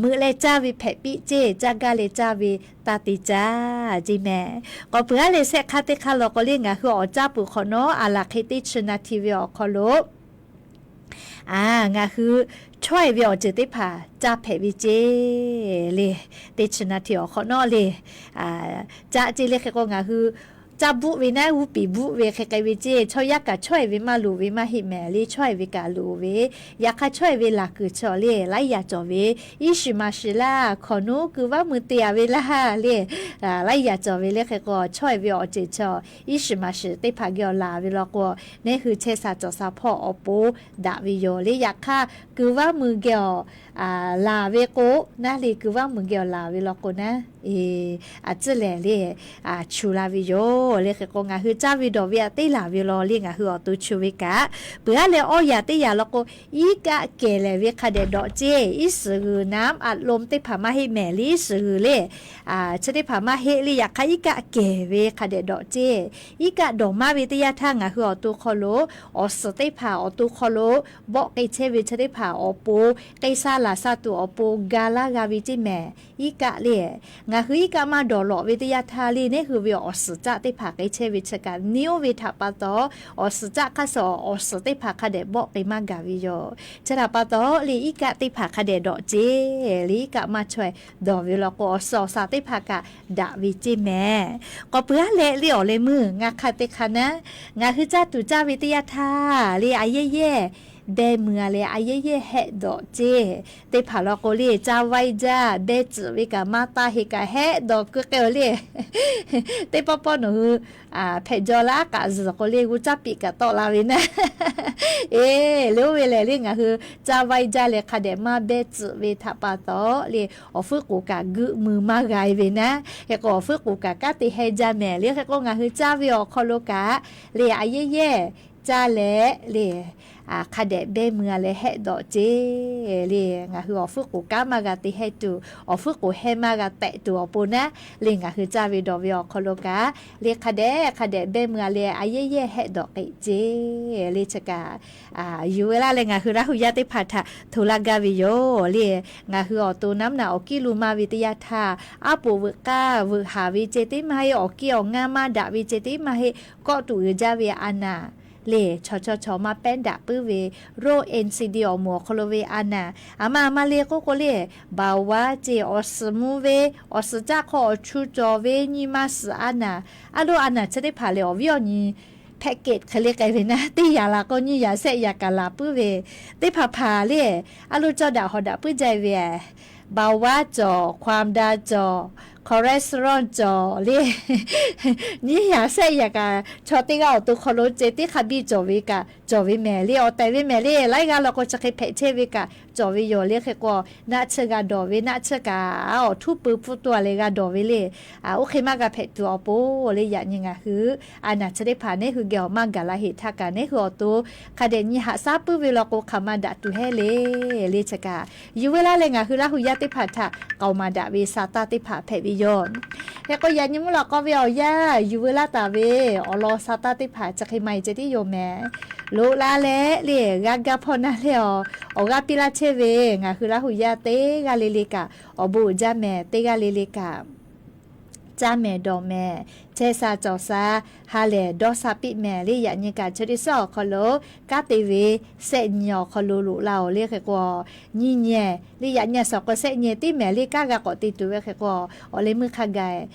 meuꞈ leh caˇ ve hpehꞈ piˇ ceˇ, caˇ gaˇ leh caˇ ve taˇ te caˇ ceˇ mehˍ. K'awꞈ peuˬ aˉ leh shehˆ hk'aˇ teˇ hk'aˇ law k'o le, ngaˬ hui awˬ caˇ peuˬ hk'awꞈ nawˉ a laˬ hk'e teˇ chi na hti ve awˬ hk'aw lo ngaˬ hui chaweh ve awˬ ceuˬ teˇ hpaˍ caˇ hpehꞈ ve ceˇ le. Teˇ chi na hti awˬ hk'awꞈ nawˉ le, caˇ ceˇ le. Hk'e k'o, ngaˬ hui caˇ bvuhˆ ve naˉ g'uˇ piˍ bvuhˆ ve hk'e k'ai ve ceˇ. Chaw yaˇ kaꞈ chaweh ve maˇ loˍ ve maˇ heˆ mehˍ le, chaweh ve kaꞈ loˍ ve. Yaꞈ hk'aˇ chaweh ve laˬ kuiˬ chaw le laiˉ yaꞈ cawˬ ve, iˉ shiˍ maˍ shiˍ laˇ, hkawnˍ nuˉ kuiˬ vaˇ mui te a ve laˇ le, laiˉ yaꞈ cawˬ ve le. Hk'e k'o, chaweh ve awˬ ceuˬ chaw iˉ shiˍ maˍ shiˍ teˇ hpaˍ geh awˬ laˬ ve law k'o, neˉ hui chehˇ sha cawˬ sha hpawˇ awˬ pon daꞈ ve yoˬ le. Yaꞈ hk'aˇ kuiˬ vaˇ mui geh awˬ laˬ ve k'o, naˉ le kuiˬ vaˇ mui geh awˬ laˬ ve law k'o naˉ, a tcuhˉ lehˬ le, chu la ve yoˬ le. Hk'e k'o, ngaˬ hui caˇ ve dawˬ ve aꞈ teˇ laˬ ve law le, ngaˬ hui awˬ to chu ve kaꞈ. Peuˬ aˉ leh awˇ yaꞈ teˇ yaꞈ law k'o, iˉ kaˆ kehˬ lehˬ ve hk'a dehꞈ dawꞈ ceˇ. Iˉ suhˍ g'uiˬ naˉ aꞈ lo teˇ hpaˍ maˇ heˆ mehˍ le, iˉ suhˍ g'uiˬ le, chi teˇ hpaˍ maˇ heˆ le. Yaꞈ hk'aˇ iˉ kaˆ kehˬ ve hk'a dehꞈ dawꞈ ceˇ. Iˉ kaˆ dawˬ maˇ ve teˇ yanˇ htaˇ, ngaˬ hui awˬ to hk'aw lo awˬ suhˍ teˇ hpaˍ awˬ to hk'aw lo bawˆ k'ai chehˇ ve chi teˇ hpaˍ awˬ pon, k'ai sha laˬ sha tuˬ awˬ pon ga laˇ g'a ve ceˇ mehˍ. Iˉ kaˆ le, ngaˬ hui iˉ kaˆ maˇ dawˬ lawꞈ ve teˇ yanˇ htaˇ le, neˉ hui ve awˬ suhˍ caˆ teˇ hpaˍ k'ai chehˇ ve chi kaꞈ, neˉ oˇ ve htaꞈ pa taw, awˬ suhˍ caˆ hk'aˇ suh awˬ suhˍ teˇ hpaˍ hk'a dehꞈ bawˆ k'ai maˇ gaˬ ve yoˬ. Chi htaꞈ pa taw le, iˉ kaˆ teˇ hpaˍ hk'a dehꞈ dawꞈ ceˇ le, iˉ kaˆ maˇ chaweh dawˬ ve law k'o, awˬ suhˍ awˬ shaˍ teˇ hpaˍ kaꞈ daꞈ ve ceˇ mehˍ. K'awꞈ peuˬ aˉ leh le, awˬ leh meuˇ ngaˇ hk'aˇ teˇ hk'aˇ naˉ, ngaˬ hui caˇ tuˬ caˇ ve teˇ yanˇ htaˇ le, a yehˇ yehˇ behˇ mui a leh a yehˇ yehˇ hehˆ dawꞈ ceˇ. Teˇ hpaˍ law k'o le, caˇ vaiˇ jaˇ behˇ tcuhꞈ ve kaꞈ maˇ taˇ heˆ kaꞈ hehˆ dawꞈ keu k'ai-o le. Teˇ pawˆ pawˆ nawˬ hui hpehꞈ jaw laˇ kaꞈ zuhˬ k'o le, g'uˇ caˇ piꞈ kaꞈ tawˆ la ve naˉ. Eˬ, le oˇ ve lehˬ le, ngaˬ hui caˇ vaiˇ jaˇ leh hk'a dehꞈ maˇ behˇ tcuhꞈ ve htaꞈ pa taw le, awˬ fuiˉ k'oˍ kaꞈ geuˆ mui maˇ g'a-e ve naˉ. Hk'e k'o, awˬ fuiˉ k'oˍ kaꞈ kanˉ te heh jaˇ mehˍ le. Hk'e k'o, ngaˬ hui caˇ ve awˬ hk'aw lo kaꞈ le, a yehˇ yehˇ caˇ leh le, hk'a dehꞈ behˇ mui-a leh hehˆ dawꞈ ceˇ le. Ngaˬ hui awˬ hpfuhˇ k'oˍ kanˉ maˇ g'a te hehˇ tuˬ, awˬ hpfuhˇ k'oˍ hehˇ maˇ g'a tehꞈ tuˬ awˬ pon naˉ le, ngaˬ hui caˇ ve dawˬ ve awˬ hk'aw lo kaꞈ le, hk'a dehꞈ hk'a dehꞈ behˇ mui-a leh a yehˇ yehˇ hehˆ dawꞈ k'ai ceˇ le. Chi kaꞈ yuˬ ve laˇ leh ngaˬ hui Laˇ hu yaˇ teˇ hpaˍ htaꞈ hto laˇ gaˇ ve yoˬ le. Ngaˬ hui awˬ to naˉ naꞈ awˬ kiˇ lo maˇ ve teˇ yanˇ htaˇ, aˉ poꞈ veuꞈ k'aˇ veuꞈ haˍ ve ceh tiˉ maˇ heˆ, awˬ kiˇ awˬ ngaˇ maˇ daꞈ ve ceh tiˉ maˇ heˆ, kawˆ tuꞈ uiˍ jaˇ ve a naˍ le, chaw chaw chaw maˇ pehˉ daꞈ puiˉ ve, rho N C D awˬ moˍ awˬ hk'aw lo ve a naˍ, aˬ ma aˬ ma le k'oˆ k'o le, baˍ waˉ ceˇ, awˬ suhˍ mvuh ve, awˬ suhˍ caˆ hk'aw awˬ chu cawˬ ve nyi ma suhˍ a naˍ, a lo a naˍ chi teˇ hpaˍ lehˬ awˬ viˉ awˬ nyi hpehꞈ kehˬ hk'e le k'ai ve naˉ, teˇ yaꞈ laˬ k'o nyiˇ yaꞈ shehˆ yaꞈ kaꞈ laˬ puiˉ ve, teˇ hpaˍ hpaˍ le, a lo caw daꞈ hawˍ daꞈ puiˉ jaˇ ve, baˍ waˉ cawˬ, hkaw a da cawˬ, cholesterol cawˬ le, nyiˇ yaꞈ shehˆ yaꞈ kaꞈ chaw teˇ g'aˇ awˬ to hk'aw lo ceh tiˉ hk'a biˇ cawˬ ve kaꞈ cawˬ ve mehˍ le, awˬ tehˬ ve mehˍ le, laiˉ g'aˇ law k'o chi hk'e hpehꞈ chehˇ ve kaꞈ cawˬ ve yoˬ le. Hk'e k'o naˆ tsuhˇ g'a dawˬ ve, naˆ tsuhˇ kaꞈ awˬ htuˉ pui pfuhˇ tuˬ a leh g'a dawˬ ve le. Oˇ hk'e maˇ g'a hpehꞈ tuˬ awˬ pon le, yaꞈ nyi ngaˬ hui a naˍ chi teˇ hpaˍ neˉ hui geh awˬ maˇ gaˬ la heˍ htaˇ kaꞈ neˉ hui awˬ to hk'a dehꞈ nyi haꞈ shaˉ puiˉ ve law k'o hk'aˬ ma daꞈ tuˬ heˆ le. Le chi kaꞈ yuˬ ve laˇ leh ngaˬ hui Laˇ hu yaˇ teˇ hpaˍ htaꞈ k'aoˍ maˍ daꞈ ve sa taˇ teˇ hpaˍ hpehꞈ ve yoˬ. Hk'e k'o yaꞈ nyi mvuhˇ lawꞈ k'aw ve awˬ yanˇ yuˬ ve laˇ taˍ ve awˬ lawn sa taˇ teˇ hpaˍ chi hk'e maˇ heˆ ceh tiˉ yoˬ mehˍ. Loꞈ la leh le g'a gaˇ hpawˇ na leh awˬ, awˬ g'aˇ piˇ laˇ chehˇ ve ngaˬ hui Laˇ hu yaˇ teˇ g'aˇ le le kaꞈ awˬ bon uiˍ jaˇ mehˍ. Teˇ g'aˇ le le kaꞈ caˇ mehˍ dawˬ mehˍ, chehˇ sha cawˬ sha, ha lehˬ dawˇ sha piˇ mehˍ le. Yaꞈ nyi kaꞈ chi teˇ suhˉ awˬ hk'aw lo kanˉ te ve sehˆ nyi awˬ hk'aw lo loꞈ la-oˬ le. Hk'e k'o nyiˇ nyi le, yaꞈ nyi suhˍ k'o sehˆ nyi tiˉ mehˍ le, kanˉ g'a k'awꞈ te tuˬ ve hk'e k'o awˬ leh meuˇ hk'a gaˬ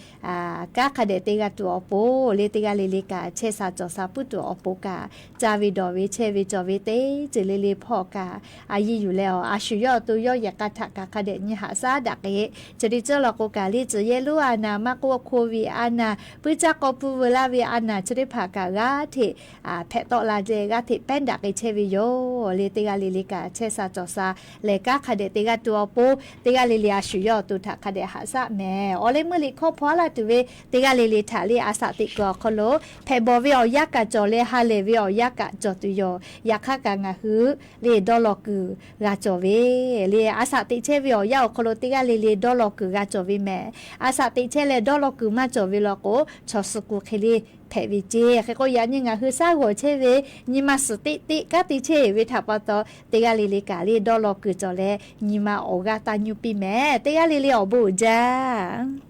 kanˉ hk'a dehꞈ te g'a tuˬ awˬ pon le, teˇ g'aˇ le le kaꞈ chehˇ sha cawˬ sha puiˉ tuˬ awˬ pon kaꞈ, caˇ ve dawˬ ve chehˇ ve cawˬ ve teˇ ceuˬ le le hpawˇ kaꞈ a yiˇ yuˬ leh awˬ a shu yawˇ awˬ to yawˇ yehˬ k'a htaꞈ kaꞈ hk'a dehꞈ nyi haꞈ shaˉ daꞈ k'e. Chi teˇ ceuˬ law k'o kaꞈ le, tcuh yehˇ lonˉ a naˍ maˇ k'oˆ, COVID a naˍ, puiˉ caˇ k'aw pui veu laˇ ve a naˍ chi teˇ hpaˍ kaꞈ g'aˇ hteꞈ hpehꞈ tawˆ la leh g'aˇ hteꞈ pehˉ daꞈ k'e chehˇ ve yoˬ le. Teˇ g'aˇ le le kaꞈ chehˇ sha cawˬ sha lehˬ kanˉ hk'a dehꞈ te g'a tuˬ awˬ pon, teˇ g'aˇ le le a shu yawˇ awˬ to htaꞈ hk'a dehꞈ haꞈ shaˉ mehˍ. Awˬ leh meuˇ liꞈ hkawˇ hpaw laˇ tuˬ ve teˇ g'aˇ le le htaꞈ le a shaꞈ teꞈ kuiˬ awˬ hk'aw lo hpehꞈ bawˬ ve awˬ yanˇ kaꞈ cawˬ leh ha lehˬ ve awˬ yanˇ kaꞈ cawˬ tuˬ yoˬ. Yaꞈ hk'aˇ kaꞈ ngaˬ hui le dawˇ law kuiˬ g'a cawˬ ve le, a shaꞈ teꞈ chehˇ ve awˬ yanˇ awˬ hk'aw lo teˇ g'aˇ le le dawˇ law kuiˬ g'a cawˬ ve mehˍ. A shaꞈ teꞈ chehˇ leh dawˇ law kuiˬ maˇ cawˬ ve law k'o chaw suh ku hk'e le hpehꞈ ve ceˇ. Hk'e k'o yaꞈ nyi ngaˬ hui shaˉ g'awˬ chehˇ ve nyi ma suhˍ teˆ teˆ kanˉ te chehˇ ve htaꞈ pa taw, teˇ g'aˇ le le kaꞈ le dawˇ law kuiˬ cawˬ leh nyi ma awˬ g'aˇ taˇ nyuˇ piˇ mehˍ. Teˇ g'aˇ le le awˬ bon uiˍ jaˇ.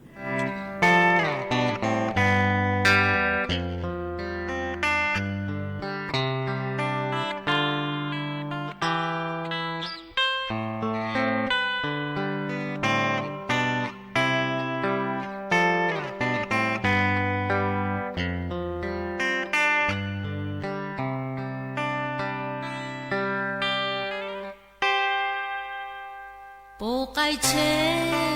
Ponˬ k'ai chehˇ